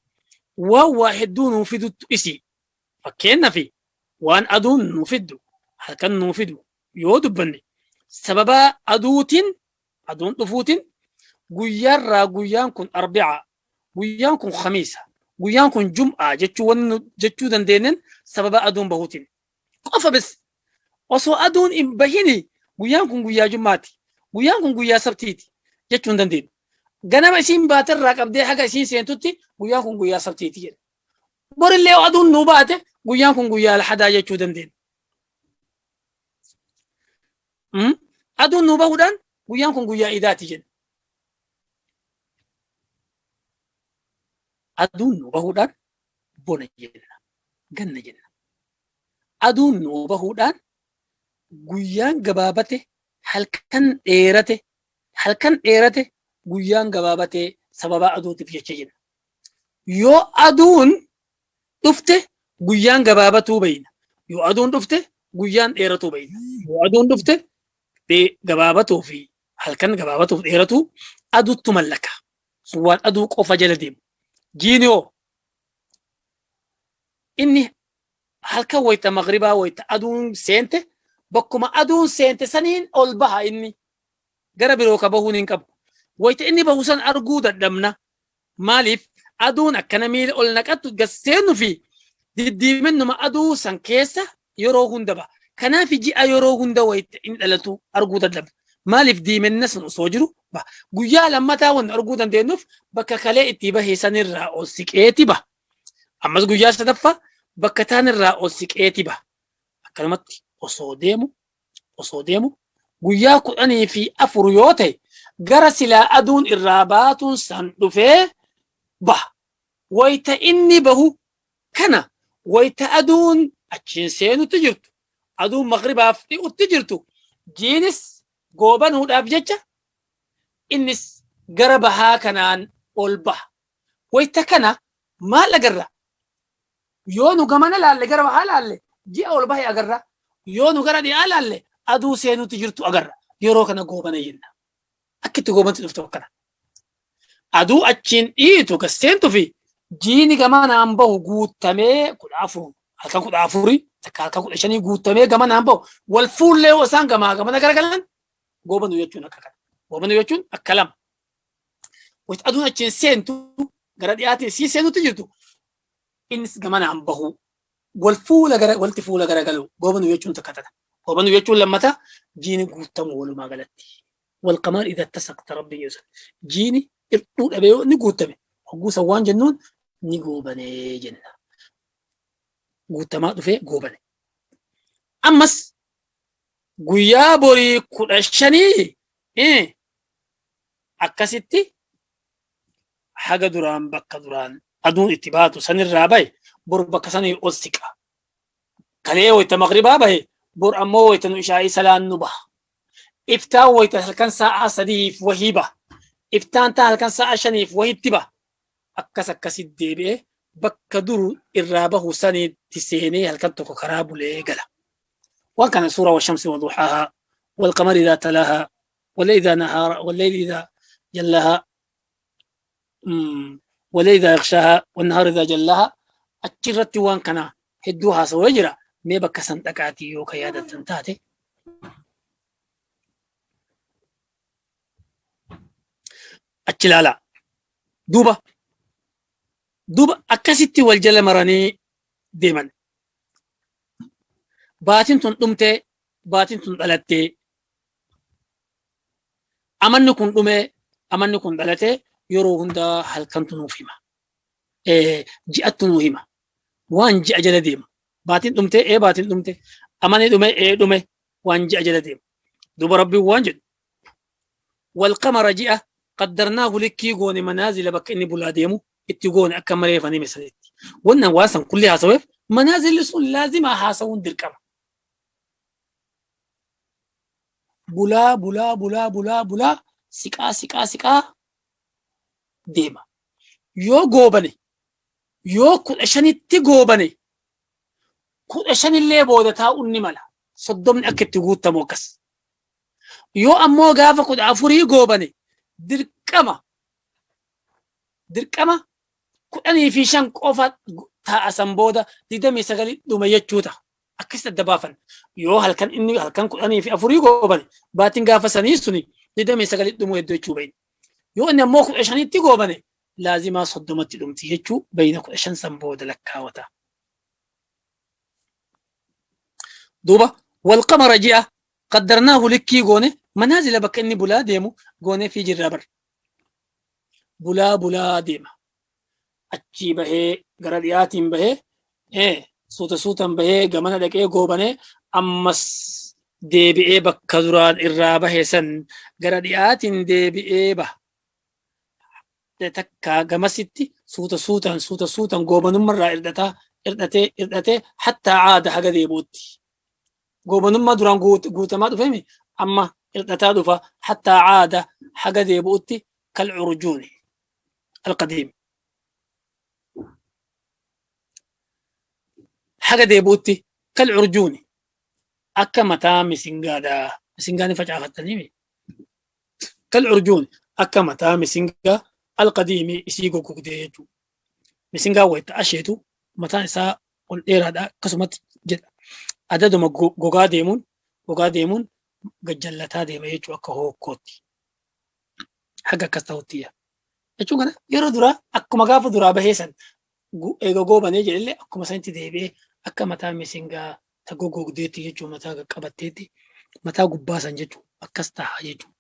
waan waa hedduu nuu fiduttu isi. Fakkeenyaaf waan aduun nuu fiddu halkan nuu fidu yoo dubbanne sababa aduutiin aduun dhufuutiin guyyaarraa guyyaan kun arbi'a, guyyaan kun khamiisa, guyyaan kun jum'aa jechuu wanni nu jechuu dandeenyen sababa aduun bahuutiin. Qofa bis osoo aduun hin bahini guyyaan kun guyyaa jum'aati, guyyaan kun guyyaa sabtiiti jechuu hin dandeenyu. Ganama isiin baaterraa qabdee haga isiin seentutti guyyaan kun guyyaa sabtiiti jedha. Borillee yoo aduun nuu baate guyyaan kun guyyaa alhadaa jechuu dandeenya. Aduun nuu bahuudhaan guyyaan kun guyyaa iidaati jenna. Aduun nuu bahuudhaan bona jenna, ganna jenna. Aduun nuu bahuudhaan guyyaan gabaabate halkan dheerate, halkan dheerate guyyaan gabaabate sababa aduutiif jecha jenna. Yoo aduun dhufte guyyaan gabaabatuu beeyna. Yoo aduun dhufte guyyaan dheeratuu beeyna. Yoo aduun dhufte gabaabatuu fi halkan gabaabatuuf dheeratuu aduuttu mallaka. Sun waan aduu qofa jala deemu. Jiini hoo inni halkan wayita maghribaa wayita aduun seente bakkuma aduun seente saniin ol baha inni gara biroo ka bahuun hin qabu. Wayita inni bahu san arguu dadhabna. Maaliif aduun akkana miila ol naqattu gad seenu fi diddiimennuma aduu san keessa yeroo hunda baha. Kanaaf ji'a yeroo hunda wayita inni dhalatu arguu dadhabna. Maaliif diimenna sun osoo jiru baha. Guyyaa lammataa wanni arguu dandeenyuuf bakka kalee itti bahe sanirraa ol siqeeti baha. Ammas guyyaa sadaffaa bakka taanirraa ol siqeeti baha. Akkanumatti osoo deemu guyyaa 14 yoo ta'e gara silaa aduun irraa baatuun san dhufee baha. Wayita inni bahu kana wayita aduun achiin seenutti jirtu, aduun maghribaaf dhi'utti jirtu, jiinis goobanuudhaaf jecha innis gara bahaa kanaan ol baha. Wayita kana maal agarra? Yoo nu gamana laalle gara bahaa laalle ji'a ol bahe agarra. Yoo nu gara dhi'aa laalle aduu seenutti jirtu agarra. Yeroo kana goobana jenna. Akkitti goobanti dhuftu akkana. Aduu achiin dhiitu gad seentu fi jiini gamanaan bahu guutamee 14 halkan 14 takka halkan 15 guutamee gamanaan bahu wal fuullee yoo isaan gamaa gamana garagalan goobanu jechuun akka kana. Goobanu jechuun akka lama. Wayita aduun achiin seentu gara dhiyaatiin sii seenutti jirtu innis gamanaan bahu wal fuula gara walitti fuula garagalu goobanu jechuun takka tana. Goobanu jechuun lammata jiini guutamu walumaa galatti. Wal qamar idha tasaqta rabbi yusuf. Jiini irdhuu dhabee yoo inni guutame hogguu san waan jennuun ni goobanee jenna. Guutamaa dhufee goobane. Ammas guyyaa borii 15 akkasitti haga duraan bakka duraan aduun itti baatu sanirraa bahe bor bakka sanii ol siqa. Kalee wayita maghribaa bahe bor ammoo wayita nu ishaa'ii salaan nu baha. Iftaan wayita halkan sa'a 3 wahii baha. Iftaan taa halkan sa'a 5 wahitti baha. Akkas akkasitti deebi'ee bakka dur irraa bahu saniitti seenee halkan tokko karaa bulee gala. Waan kana suuraa washamsi waduxaahaa walqamari idaa talaahaa wallayli idaa nahaara wallayli idaa jallahaa wallayli idaa yaghshaahaa wannahaari idaa jallahaa achirratti waan kana hedduu haasawee jira. Mee bakka san dhaqaatii yoo ka yaadattan taate achi ilaalaa. Duuba duuba akkasitti wal jala maranii deeman. Baatiin tun dhumtee, baatiin tun dhalattee, amanni kun dhumee, amanni kun dhalatee yeroo hundaa halkantu nuuf hima. Ji'attu nuu hima. Waan ji'a jala deemu. Baatiin dhumtee ee baatiin dhumte. Amanni dhume ee dhume waan ji'a jala deemu. Duuba Rabbiin waan jedhu. Walqamara ji'a qaddarnaahu likkii goone manaazila bakka inni bulaa deemu itti goone akka malee fanime sanitti. Wannan waan san kulli haasaweef manaazilli sun laazimaa haasawuun dirqama. Bulaa bulaa bulaa bulaa bulaa siqaa siqaa siqaa deema. Yoo goobane yoo 15tti goobane 15illee booda taa'uun ni mala. 30ni akka itti guuttamu akkas. Yoo ammoo gaafa 14 goobane dirqama dirqama 15 qofa taa'a san booda 29 dhuma jechuu ta'a. Akkasitti adda baafan. Yoo halkan inni halkan 14 goobane baatiin gaafa sanii suni 29 dhumuu hedduu jechuu bayna. Yoo inni ammoo 15tti goobane laazimaa 30tti dhumti jechuu bayna 15 san booda lakkaawata. Duuba walqamara ji'a qaddarnaahu likkii goone manaazila bakka inni bulaa deemu goonee fi jirra bar. Bulaa bulaa deema. Achii bahee gara dhiyaatiin bahee suuta suutan bahee gamana dhaqee goobanee ammas deebi'ee bakka duraan irraa bahe san gara dhiyaatiin deebi'ee baha. Takka gamasitti suuta suutan suuta suutan goobanummarraa irdhataa irdhatee irdhatee hattaa aada haga deebi'utti. Goobanummaa duraan guutamaa dhufeemi amma irdhataa dhufa hattaa aada haga deebi'utti kal urjuuni alqadiim. Haga deebi'utti kal urjuuni akka mataa misingaadha. Misingaa ni facaafattaniimi. Kal urjuun akka mataa misingaa alqadiimi isii goggogdee jechuudha. Misingaa wayita asheetu mataan isaa ol dheeraadha akkasumatti jedha. Adaduma gogaa deemuun gogaa deemuun gajjallataa deema jechuudha akka hookkootti. Haga akkas ta'utti yaa. Jechuun kana yeroo duraa akkuma gaafa duraa bahee san eega goobanee jedhellee akkuma sanitti deebi'ee akka mataa misingaa ta gogogdeetti jechuun mataa qaqqabatteetti mataa gubbaa san jechuun akkas ta'a jechuun.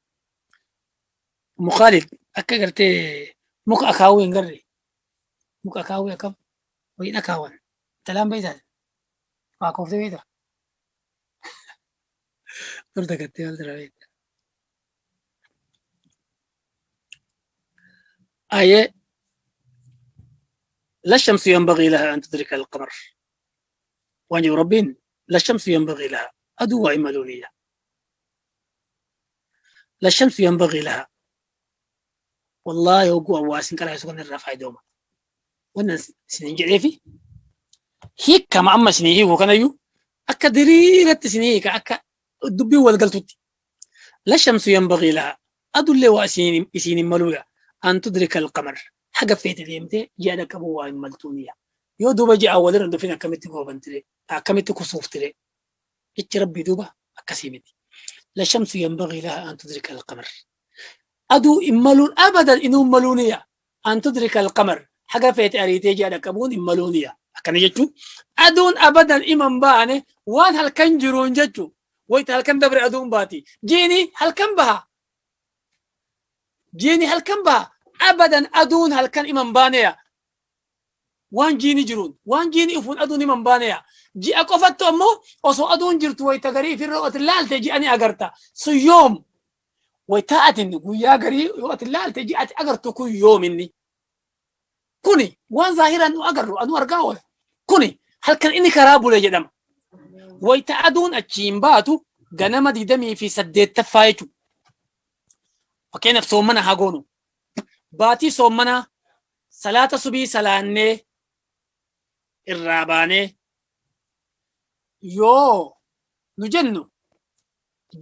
Mukaalid akka gartee muka akaawuu hin garre muka akaawuu akkam wayiin akaawan talaan beektaa waa kooftee beektaa dur dagattee maal dura beektaa. Ayee la shamsu yanbagii lahaa an tudrika alqamar waan jedhu Rabbiin la shamsu yanbagii lahaa aduu waa imaluuniyya la shamsu yanbagii lahaa wallaahi hogguu awwaa isin qaraa'isu kan irraa faayidooma wannan isinin jedheefi hiikama amma isinii hiiku kanayyuu akka diriiratti isinii hiika akka dubbiin wal galtutti la shamsu yanbagii lahaa adullee waa isiin hin maluuya an tudrika alqamar haga feete deemtee ji'a dhaqqabuu waa hin maltuuniya Yoo duuba ji'aan walirra hin dhufin akkamitti goobantire? Akkamitti kusuuftire? Jechi Rabbii duuba akkasii miti. La shamsu yanbagii laha an tudrika alqamar. Aduu hin maluun abadan inuu hin maluuniya. An tudrika alqamar. Haga feete ariitee ji'a dhaqqabuun hin maluuniya. Akkana jechuun aduun abadan ima hin baane waan halkan jiruun jechuu. Wayita halkan dabre aduun baati. Jiini halkan baha. Jiini halkan baha. Abadan aduun halkan ima hin baaneya. Waan jiini jiruun, waan jiini ifuun aduun hima hin baaneya. Ji'a qofattu ammoo osoo aduun jirtu wayta garii ifirra ati laalte ji'a ni agarta. Sun yoom? Wayta atin guyyaa garii yoo ati laalte ji'a ati agartu kun yoom inni? Kuni waan zaahiraan nu agarru anu argaa oola. Kuni halkan inni karaa bule jedhama. Wayta aduun achiin baatu ganama 28ffaa jechuudha. Fakkeenyaaf soommana haa goonu. Baatii soommanaa salaata subii salaannee irraa baanee yoo Nu jennu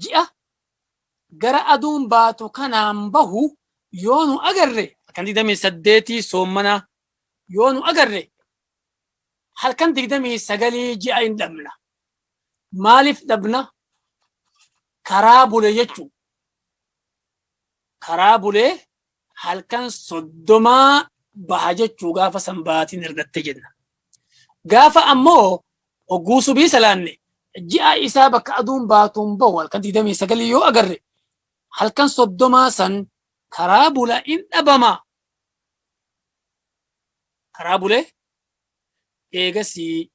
ji'a gara aduun baatu kanaan bahu yoo nu agarre halkan 28 soommanaa yoo nu agarre halkan 29 ji'a hin dhabna. Maaliif dhabna? Karaa bule jechuu. Karaa bulee halkan 30 baha jechuu gaafa sanbaatiin ergatte jenna. Gaafa ammoo hogguu subii salaanne ji'a isaa bakka aduun baatuun bahu halkan 29 yoo agarre halkan 30 san karaa bula in dhabama. Karaa bulee eegasii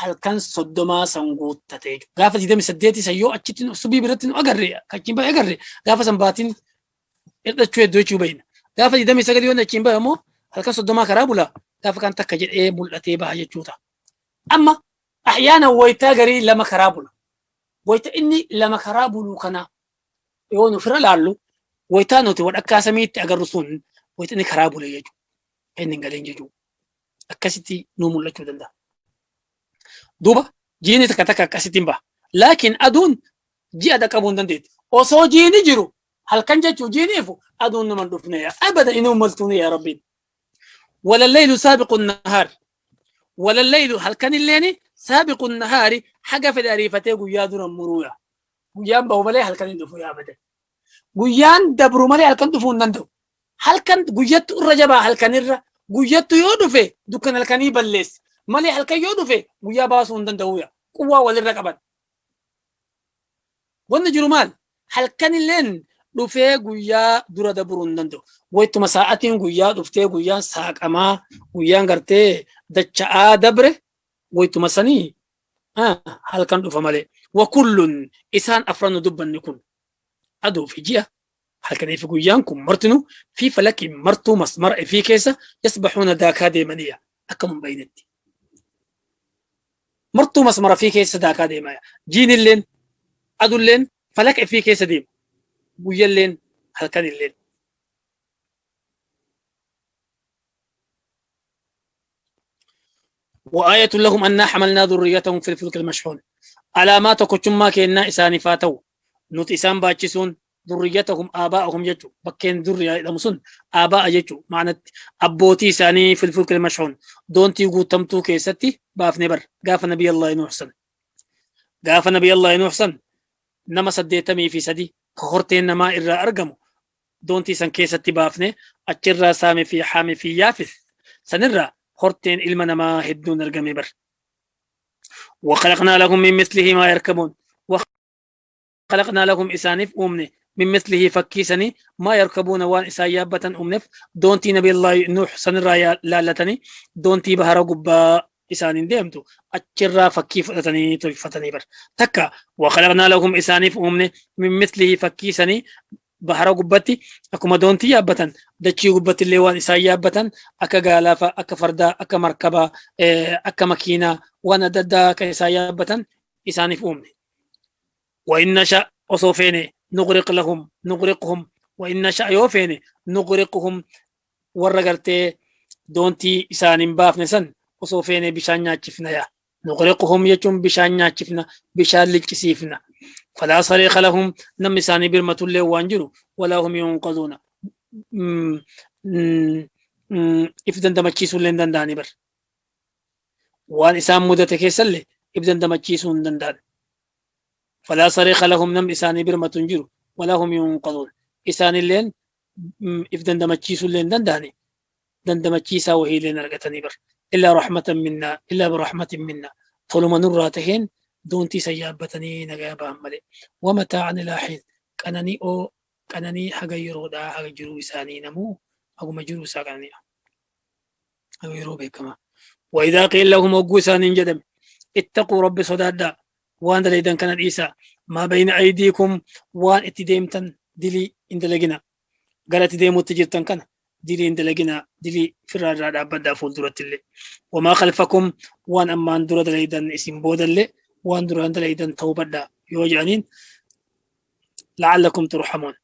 halkan 30 san guuttate. Gaafa 28 san yoo achitti subii biratti nu agarre achiin bahe agarre gaafa san baatiin hirdhachuu hedduu jechuu bayna. Gaafa 29 yoo achiin bahe immoo halkan 30 karaa bula gaafa kan takka jedhee mul'atee baha jechuu ta'a. Amma ahyaana waytaa garii lama karaa bula. Wayta inni lama karaa bulu kana yoo nu fira laallu waytaa nuti wadhakkaa samiitti agarru sun wayta inni karaa bule jechuudha. Inni hin galeen jechuudha. Akkasitti nu mul'achuu danda'a. Duuba jiini takka takka akkasitti hin baha. Laakiin aduun ji'a dhaqqabuu hin dandeetti. Osoo jiini jiru halkan jechuu jiini ifu aduun nama hin dhufne yaa abada inuu maltuun yaa rabbiin. Wala laylu saabiqu nahaar. Wala laylu halkan illeeni saabiqu nahaari haga fedhe ariifatee guyyaa dura muruudha. Guyyaan bahu malee halkan hin dhufu yaa abadan. Guyyaan dabru malee halkan dhufuu hin danda'u. Halkan guyyattu irra jabaa halkanirra guyyattu yoo dhufe dukkan halkanii balleessa. Malee halkan yoo dhufe guyyaa baasuu hin danda'u yaa. Quwwaa walirra qaban. Wanni jiru maal? Halkanilleen dhufee guyyaa dura dabruu hin danda'u. Waytuma sa'atiin guyyaa dhuftee guyyaan saaqamaa guyyaan gartee dacha'aa dabre waytuma sanii halkan dhufa malee. Wa kullun isaan afran nu dubbanne kun aduu fi ji'a halkanii fi guyyaan kun martinu fi falakiin martuu masmara ifii keessa yasbaxuuna daakaa deemaniya akka nun baynetti. Martuu masmara fi keessa daakaa deemaya. Jiinilleen adulleen falaka ifii keessa deema. Guyyalleen halkanilleen. وآية لهم أنا حملنا ذريتهم في الفلك المشحون. علامات كوتشما كينا إساني فاتو نوت إسان باتشسون ذريتهم آباءهم يجو بكين ذرية إلى آباء يجو معنى أبوتي إساني في الفلك المشحون دونتي قوتمتو كيستي باف نبر قاف نبي الله نوح سن قاف نبي الله نوح سن نما سديتمي في سدي كهورتين نما إرى أرقمو دونتي سن كيستي بافني أتشرا سامي في حامي في يافث سنرى horteen ilma namaa hedduun argame bar. وخلقنا لهم من مثله ما يركبون وخلقنا لهم إسانف أمني من مثله فكيسني ما يركبون وان إسايابة أمنف دونتي نبي الله نوح سنرى لالتني دونتي بهر قبا إسان ديمتو أتشرا فكي فتني تلفتني بر تكا وخلقنا لهم إسانف أمني من مثله فكيسني bahara gubbatti akkuma doontii yaabbatan dachii gubbatti illee waan isaan yaabbatan akka gaalaafa akka fardaa akka markabaa akka makiinaa waan adda addaa akka isaan yaabbatan isaaniif uumne. وإن نشأ osoo feene نغرق لهم نغرقهم وإن نشأ yoo feene نغرقهم warra gartee doontii isaan hin baafne san osoo feene bishaan nyaachifna yaa نغرقهم jechuun bishaan nyaachifna bishaan liqqisiifna. فلا صريخ لهم نم إساني برمة اللي وانجرو ولا هم ينقذون إفدن دمچيسون لين دنداني بر وان إسان مدة كيسل إفدن دمچيسون دندان فلا صريخ لهم نم إساني برمة جرو ولا هم ينقذون إساني لين إفدن دمچيسون لين دنداني دندمچيسا وهي لين رقتني بر إلا رحمة منا إلا برحمة منا طول نراتهن دونتي سيابتني نغابا ملي ومتاعا إلى حين كانني أو كانني حاجة يرودا حاجة جرو إساني نمو أو ما جرو ساقني أو يرو بكما وإذا قيل لهم وقوسان جدم اتقوا رب صدادا وان دليدن كان عيسى ما بين أيديكم وان اتديمتن دلي اندلقنا قالت ديمو تجرتن كان دلي اندلقنا دلي فرار أبدا فول درت اللي وما خلفكم وان أمان درت دليدن اسم بود اللي وان دران دليدن توبدا يوجعنين لعلكم ترحمون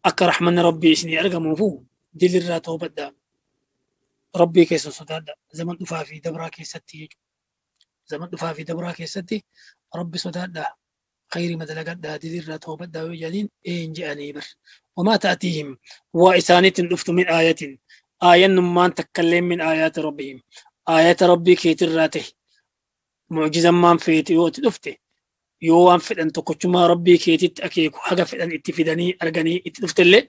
أكا رحمن ربي إسني أرقموا فو دلي الرا توبدا ربي كيس صدادا زمن أفافي دبرا كيس التيج Zaman dhufaa fi dabraa keessatti rabbi sodaadhaa khayrii madalagadhaa didirraa toobadhaa yoo jedhaniin een je'anii bar. Wamaa ta'atiihim waa isaaniitti dhuftu min aayatin aayannummaan takkallee min aayaati rabbihim aayata rabbii keetirraa ta'e mucjizammaan feete yoo itti dhufte yoo waan fedhan tokkochumaa rabbii keetitti akeeku haga fedhan itti fidanii arganii itti dhuftellee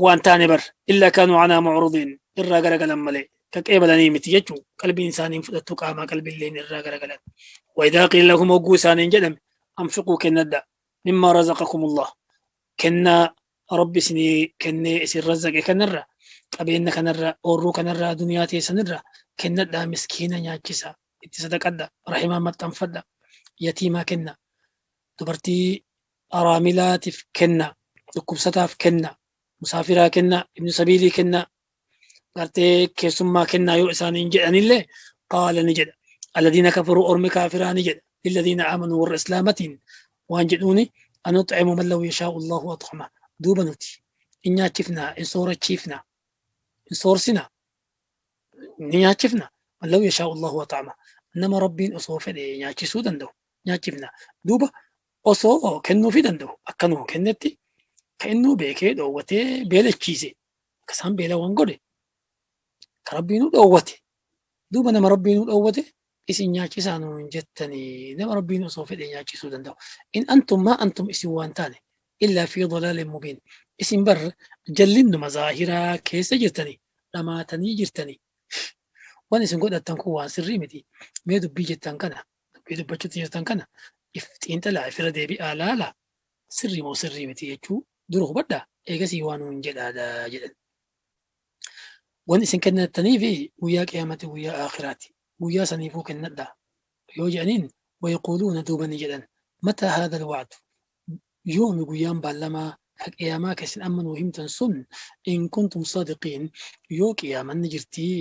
waan taane bar illaa kaanuu anaa mucridiin irraa garagalan malee ka qeebalanii miti jechuu qalbiin isaaniin fudhattu qaamaa qalbiilleen irraa garagalan. وإذا قيل لهم وقوا سانين جدم أنفقوا كندا مما رزقكم الله كنا ربي سني كني إسر رزق كنرة قبيلنا كنرة أورو كنرة دنياتي سنرة كندا مسكينة نياكسا اتصدق أدى رحمة ما تنفد يتيما كنا دبرتي أراملات كنا دكوبستاف كنا مسافرة كنا ابن سبيلي كنا قرتي كيسما كنا يؤسانين جدن الله قال نجد الذين كفروا أرمي كافران جد للذين آمنوا والإسلامة وأنجدوني أن نطعم من لو يشاء الله أطعمه دوبنتي إن شفنا إن صورة شفنا إن صور سنا إن شفنا من لو يشاء الله أطعمه إنما ربي أصور فدي نياتي سودان دو نياتي دوبا أصو كنو في دندو أكنو كنتي كأنه بيكي دوتي بيلا تشيزي كسام بيلا وانغوري كربينو دوتي دوبا نما ربينو دوتي isin nyaachisaa nuun jettanii nama rabbiin osoo fedhe nyaachisuu danda'u. In antum maa antum isin waan taane illaa fi dalaalin mubiin. Isin bar jallinnuma zaahiraa keessa jirtanii dhamaatanii jirtanii. Waan isin godhattan kun waan sirrii miti. Mee dubbii jettan kana dubbii dubbachuutti jirtan kana if xiinxalaa ifirra deebi'aa laala sirrii moo sirrii miti jechuu dura hubadhaa eegasii waan nuun jedhaadha jedhan. Waan isin kennattanii fi guyyaa qiyaamati guyyaa aakhiraati. Guyyaa saniifuu kennadha yoo jedhaniin wayaquuluuna duubani jedhan mataa haadha alwacdu yoomi guyyaan baallamaa ka qiyaamaa keessan amma nuu himtan sun in kuntum saadiqiin yoo qiyaamanni jirtii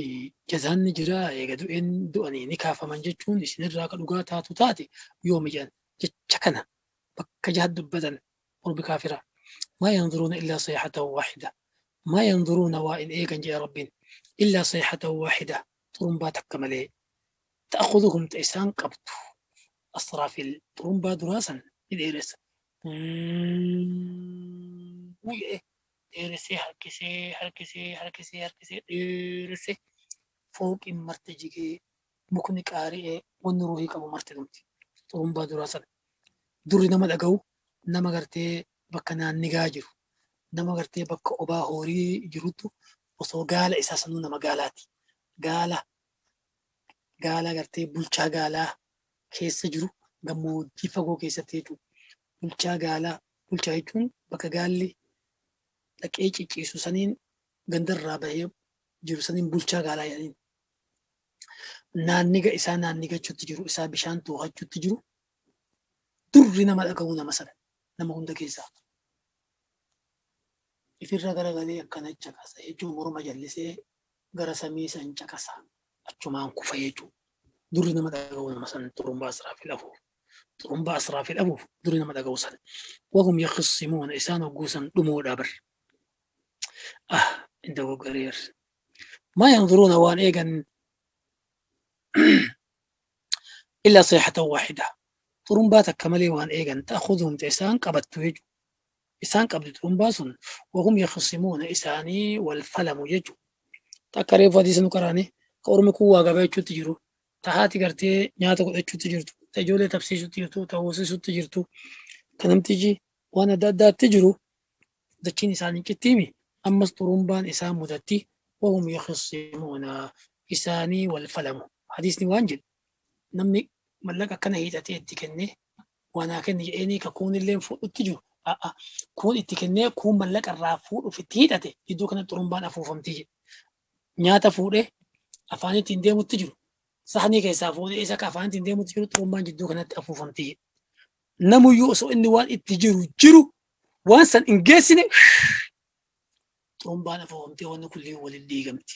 jazaanni jiraa eega du'een du'anii ni kaafaman jechuun isinirraa ka dhugaa taatu taate yoomi jedhan jecha kana bakka jaha dubbatan ormi kaafira maa yanzuruuna illaa sayxatan waaxida maa yanzuruuna waa in eegan jedhe rabbiin illaa sayxatan waaxida xurumbaa takka malee تأخذهم تيسان قبض أسرافيل طرمبا دراسا إديرس ديرسي هركسي هركسي هركسي هركسي ديرسي فوق مرتجي مكني قارئ ونروحي قبو مرتدمتي طرمبا دراسا دري نما دغو نما غرتي بكنا نغاجر نما غرتي بك أوبا هوري جروتو وصو قال إساسا نما قالاتي قال Gaala gartee bulchaa gaalaa keessa jiru gammoojjii fagoo keessatti jechuudha. Bulchaa gaalaa bulchaa jechuun bakka gaalli dhaqee cicciisu saniin gandarraa bahee jiru saniin bulchaa gaalaa jedhaniin. Naanniga isaa naannigachuutti jiru isaa bishaan too'achuutti jiru durri nama dhaga'u nama sana nama hunda keessaa. Ifirra garagalee akkana caqasa jechuun morma jallisee gara samii san caqasa. Achumaan kufa jechuudha. Durri nama dhaga'u nama san xurumbaa Asraafil afuuf. Xurumbaa Asraafil afuuf durri nama dhaga'u san. Wahum yakhisimuuna isaan hogguusan dhumoodha bar. Ah, inda goggareer. Maa yanzuruuna waan eegan illaa sayxatan waaxida. Xurumbaa takka malee waan eegan ta'khudhum isaan qabattu jechuudha. Isaan qabdi xurumbaa sun wahum yakhisimuuna isaanii wal falamu jechuudha. Takka reefu hadiisa nu qaraane. Ka ormi kun waa gabaa jechuutti jiru, ta haati gartee nyaata godhachuutti jirtu, ta ijoollee tabsiisutti jirtu, ta hoosisutti jirtu, ka namtichi waan adda addaatti jiru dachiin isaanii cittiimi ammas xurumbaan isaan mudatti wahum yakhisimuuna isaanii wal falamu. Hadiisni waan jedhu namni mallaqa akkana hiixatee itti kennee waan haa kenni jedheenii ka kuun illee fuudhutti jiru. Kuun itti kennee kuun mallaqa irraa fuudhuuf itti hiixate iddoo kana xurumbaan afuufamti jedhe. Nyaata fuudhee afaan ittiin deemutti jiru. Saxanii keessaa fuudhee isa akka afaan ittiin deemutti jiru xurumbaan jidduu kanatti afuufamti jedhe. Namuyyuu osoo inni waan itti jiru jiru waan san hin geessine xurumbaan afuufamtee wanni kulliin waliin diigamti.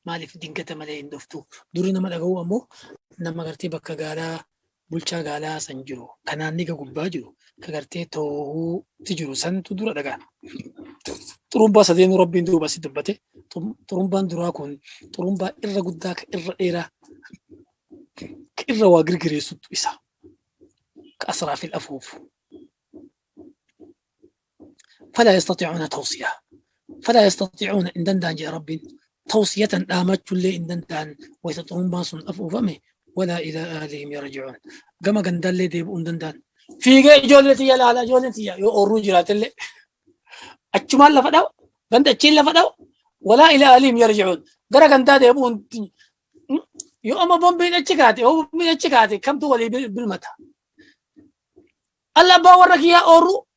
Maaliif dingata malee hin dhuftu? Durri nama dhaga'u ammoo nama gartee bakka gaalaa bulchaa gaalaa san jiru kanaan niga gubbaa jiru ka gartee toohuutti jiru santu dura dhagaa. Xurumbaa sadeenuu rabbiin duuba si dubbate. Xurumbaan duraa kun xurumbaa irra guddaa ka irra dheeraa Ka irra waa girgireessuttu isa. Ka Asraafil afuufu. Falaa yastatiicuuna tawsiyaa. Falaa yastatiicuuna hin danda'an jedhe Rabbiin. Tawsiyatan dhaamachullee hin danda'an wayta xurumbaan sun afuufame walaa ilaa ahlihim yarji'uun. Gama gandaallee deebi'uu hin danda'an. Fiigee ijoollee tiyya laala ijoollee tiyya yoo oorruu jiraatellee achumaan lafa dhawa ganda achiin lafa dhawa walaa ilaa ahlihim yarji'uun gara gandaa deebi'uu yoo amma bombiin achi kaate yoo bombiin achi kaate kamtu walii birmata. Alla abbaa warra kiyyaa oorruu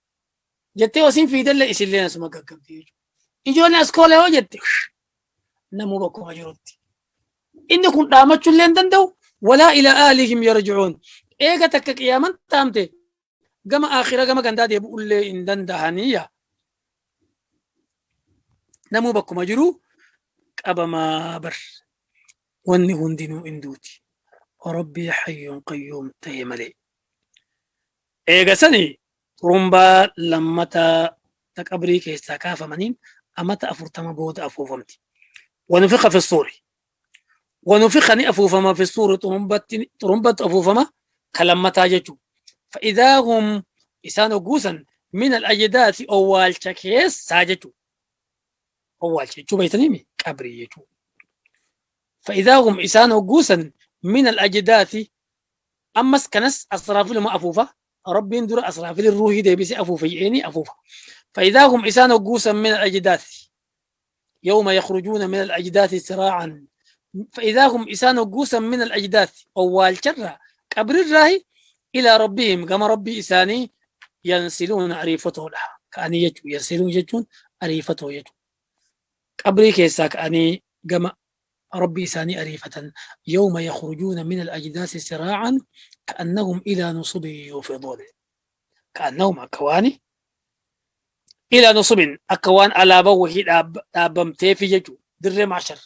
jettee osiin fiidellee isillee asuma gaggabdi jechuudha. Ijoolleen as koolee yoo jette namuu bakkuma jirutti. Inni kun dhaamachuu illee hin danda'u walaa ila aalihim yarji'uun. Eega takka qiyaaman taamte gama aakhira gama gandaa deebi'ullee hin danda'aniya. Namuu bakkuma jiru qabamaa bar. Wanni hundinuu hin duuti. Rabbii hayyuun qayyuum ta'e malee. Eega sani xurumbaa lammataa ta qabrii keessaa kaafamaniin amata 40 booda afuufamti. Wanufiqa fi suuri. Wanufiqa ni afuufama fi suuri xurumbatti xurumbattu afuufama ka lammataa jechuudha. Fa'idaa hum isaan hogguusan min al-ajdaasi owwaalcha keessaa jechuudha. Owwaalcha jechuu beektaniimi qabrii jechuudha. Fa'idaa hum isaan hogguusan min al-ajdaasi Ammas kanas Asraafiluma afuufa. Rabbiin dura Asraafilin ruuhii deebisee afuufe je'eenii afuufa. Fa'idaa hum isaan hogguu san min al-ajdaasi. Yawma yakhrujuuna min al-ajdaasi siraa'an. Fa'idaa hum isaan hogguu san min al-ajdaasi. Owwaalcharraa qabrirraahi ilaa rabbihim gama rabbii isaanii yansiluuna ariifatoodha. Ka'anii jechuun yansiluun jechuun ariifatoo jechuudha. Qabrii keessaa ka'anii gama Rabbii isaanii ariifatan yawma yakhrujuuna min al-ajdaasi siraa'an ka'annahum ilaa nusubin yuufiduun. Ka'annahum akka waani ilaa nusubin akka waan alaabaa wahii dhaabbamteefi jechuudha. Dirree mahshar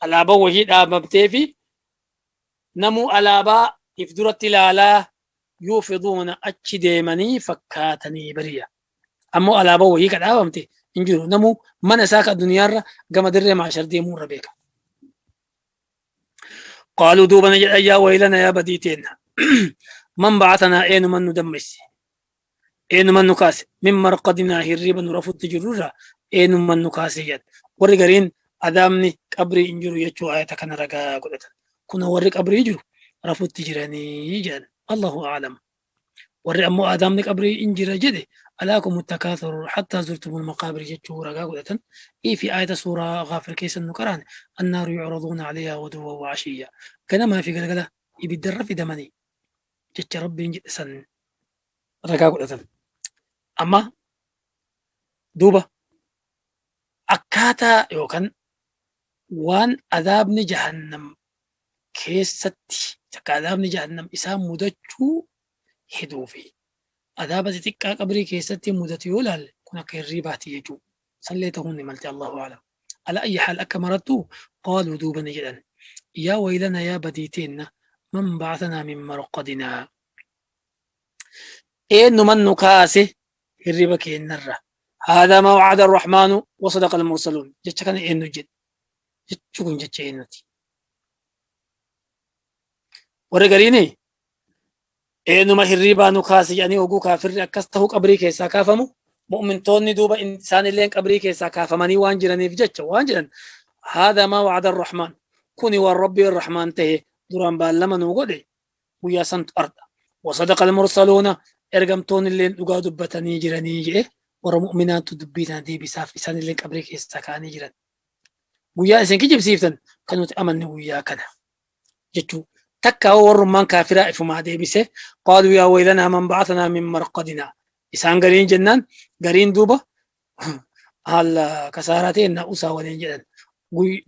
alaabaa wahii dhaabbamteefi namuu alaabaa if duratti ilaalaa yuufiduuna achi deemanii fakkaatanii bariya. Ammoo alaabaa wahii ka dhaabamte hin jiru. Namuu mana isaa ka addunyaarra gama dirree mahshar deemuu irra beeka. Qaaluu duuba ni jedhan yaa waylana yaa badii teenna. Man ba'atanaa eenuman nu dammaqse. Eenuman nu kaase. Min marqadinaa hirriba nu rafutti jirrurraa eenuman nu kaase jedhan. Warri gariin adaabni qabrii hin jiru jechuu ayata kana ragaa godhatan. Kunoo warri qabrii jiru rafutti jiranii jedhan. Allahu a'lam. Warri ammoo adaabni qabrii hin jira jedhe alaakumu takaathur hattaa zurtumul maqaabir jechuu ragaa godhatan. Fi ayata suuraa Ghaafir keessa nu qaraane annaaru yu'raduuna alayhaa ghuduwwan wa ashiyya. Ganamaa fi galgala ibiddarra fidamanii jecha Rabbiin jedhe san ragaa godhatan. Amma duuba akkaataa yookaan waan adaabni jahannam keessatti takka adaabni jahannam isaan mudachuu heduu fi adaaba xixiqqaa qabrii keessatti mudatu yoo ilaalle kun akka hirriibaati jechuu sanillee ta'uun ni malti Allahu a'lam. Ala ayyi haal akka marattuu qaaluu duuba ni jedhan yaa waylana yaa badii teenna man ba'athanaa min marqadinaa eenyuman nu kaase hirriba keennarra haadha maa wa'ada arrahmaanu wa sadaqa almursaluun jecha kana eenyu jedhe jechi kun jecha eenyuti warri gariini eenyuma hirribaa nu kaase jedhanii oguu kaafirri akkas ta'uu qabrii keessaa kaafamu mu'mintoonni duuba isaanilleen qabrii keessaa kaafamanii waan jiraniif jecha waan jedhan haadha maa wa'ada arrahmaan kuni waan rabbii arrahmaan ta'e duraan baallama nuu godhe guyyaa santu ardha. Wasadaqa almursaluuna ergamtoonni illeen dhugaa dubbatanii jiranii jedhe warra mu'minaantu dubbii tana deebisaaf isaan illeen qabrii keessaa ka'anii jiran. Guyyaa isin kijibsiiftan kan nuti amanne guyyaa kana jechuu takka warrummaan kaafiraa ifumaa deebise qaaluu yaa waylanaa man ba'athanaa min marqadinaa isaan gariin jennaan gariin duuba haala kasaaraa ta'e na usaa waliin jedhan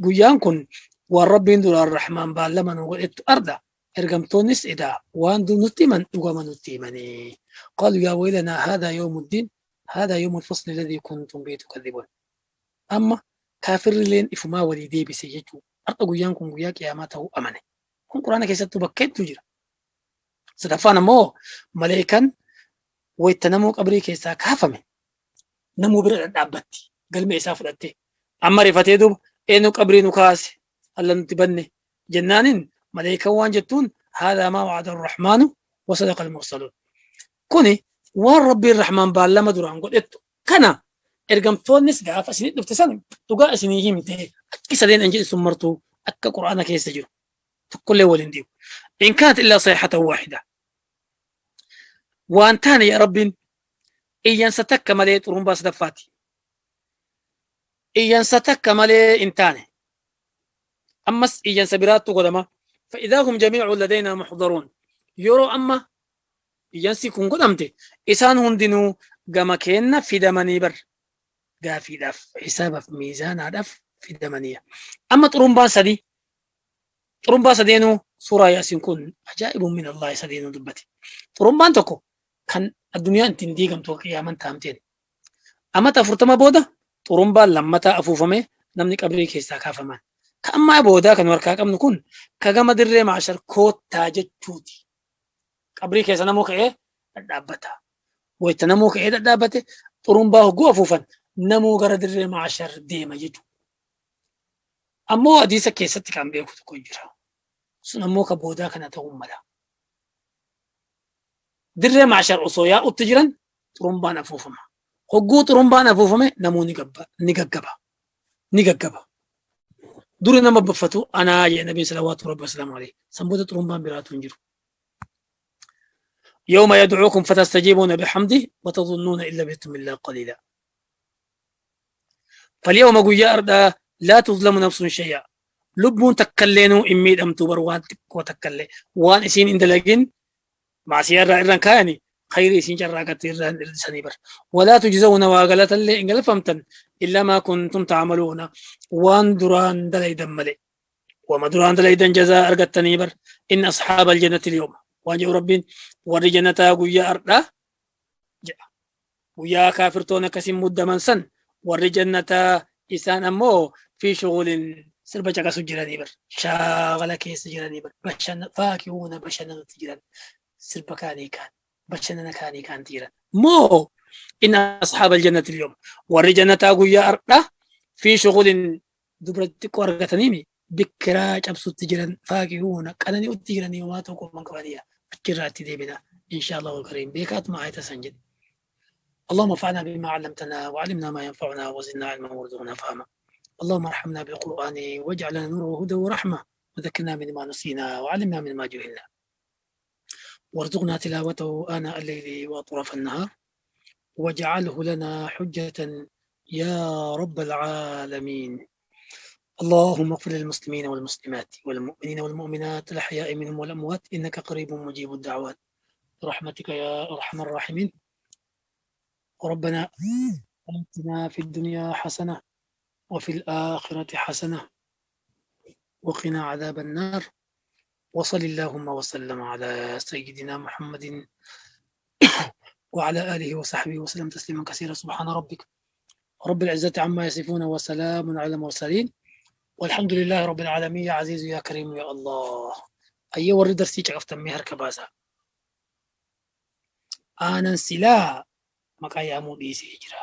guyyaan kun waan rabbiin duraan rahmaan baallama nu godhettu arda Ergamtoonnis edaa waan dur nutti himan dhugama nutti himanii. Qaaluu yaa waylanaa haadhaa yawmuddiin haadhaa yawmul fasli alladhii kuntum bihi tukadhibuun. Amma kaafirrileen ifumaa walii deebise jechuu. Har'a guyyaan kun guyyaa qiyaamaa ta'uu amane. Kun Qur'aana keessattuu bakka hedduu jira. Sadaffaan ammoo maleekan wayta namuu qabrii keessaa kaafame namuu bira dhadhaabbatti galmee isaa fudhattee. Amma rifatee duuba eenyu qabrii nu kaase alla nutti banne jennaanin maleeykan waan jettuun هذا ما وعد الرحمن وصدق المرسلون. Kuni waan Rabbiin Rahmaan baallama duraan godhettu kana ergamtoonnis gaafa isinii dhufte san dhugaa isinii himte akki sadeen an jedhe sun martuu akka Qur'aana keessa jiru tokkollee waliin diigu. In kaanat illaa sayhatan waahida. Waan taane yaa Rabbiin iyyansa takka malee xurumbaa sadaffaati. Iyyansa takka malee hin taane. Ammas iyyansa biraattu godhama. Fa'idaa hum jamiicu ladaynaa muxdaruun. Yeroo amma iyyansi kun godhamte isaan hundinuu gama keenna fidamanii bar gaafiidhaaf hisaabaaf miizaanaadhaaf fidamaniya. Amma xurumbaan sadii xurumbaa sadeenuu suuraa Yaasiin kun ajaa'ibun min Allaahi sadeenuu dubbate. Xurumbaan tokko kan addunyaan ittiin diigamtu qiyaaman taamteen. Amata 40 booda xurumbaan lammataa afuufamee namni qabrii keessaa kaafaman. Ka ammaa boodaa kan harkaa qabnu kun ka gama dirree maashar koottaa jechuuti. Qabrii keessa namuu ka'ee dhadhaabbata. Wayita namuu ka'ee dhadhaabbate xurumbaa hogguu afuufan namuu gara dirree maashar deema jechuudha. Ammoo hadiisa keessatti kan beeku tokko jira. Sun ammoo ka boodaa kana ta'uu mala. Dirree maashar osoo yaa'utti jiran xurumbaan afuufama. Hogguu xurumbaan afuufame namuu ni gabba ni gaggaba. Ni gaggaba. Duri nama baffatu anaa jedhe nabiin salawaatu rabbi wasalaamu alayhi. San booda xurumbaan biraatu hin jiru. يوم يدعوكم فتستجيبون بحمده وتظنون إن لبثتم إلا قليلا. فاليوم guyyaa ardhaa لا تظلم نفس شيئا. Lubbuun takkallee hin miidhamtu bar waan xiqqoo takkallee waan isiin hin dalagin maasiyaa irraa irraan kaayani khayrii isiin carraaqatte irraa hin hir'isanii bar. ولا تجزون waa galatallee hin galfamtan إلا ما كنتم تعملون waan duraan dalaydan malee. Wama duraan dalaydan jazaa argattanii bar. إن أصحاب الجنة اليوم waan jedhu Rabbiin warri jannataa guyyaa ardhaa jedha. Guyyaa kaafirtoon akkasiin muddaman san warri jannataa isaan ammoo في شغل sirba caqasu jiranii bar. Shaagala keessa jiranii bar. Bashanna فاكهون bashannanatti jiran. Sirba kaanii kaan bashannana kaanii kaanti jiran. Moo إن أصحاب الجنة اليوم warri jannataa guyyaa ardhaa في شغل dubra xiqqoo argataniimi bikkiraa cabsutti jiran فاكهون qanani'utti jiranii homaa tokko man qabaniya achirraa itti deebina إن شاء الله الكريم beekaatuma ayata san jedhe. اللهم انفعنا بما علمتنا وعلمنا ما ينفعنا وزدنا علما وارزقنا فهما. اللهم ارحمنا بالقرآن واجعل لنا نورا وهدى ورحمة وذكرنا من ما نسينا وعلمنا من ما جهلنا وارزقنا تلاوته آناء الليل وأطراف النهار واجعله لنا حجة يا رب العالمين. اللهم اغفر للمسلمين والمسلمات والمؤمنين والمؤمنات الأحياء منهم والأموات إنك قريب مجيب الدعوات برحمتك يا أرحم الراحمين. ربنا آتنا في الدنيا حسنة وفي الآخرة حسنة وقنا عذاب النار. وصل اللهم وسلم على سيدنا محمد وعلى آله وصحبه وسلم تسليما كثيرا. سبحان ربك رب العزة عما يصفون وسلام على المرسلين والحمد لله رب العالمين. يا عزيز يا كريم يا الله. أي warri darsii caqaftan harka baasaa. Aanan silaa maqaa yaamuu dhiisee jira.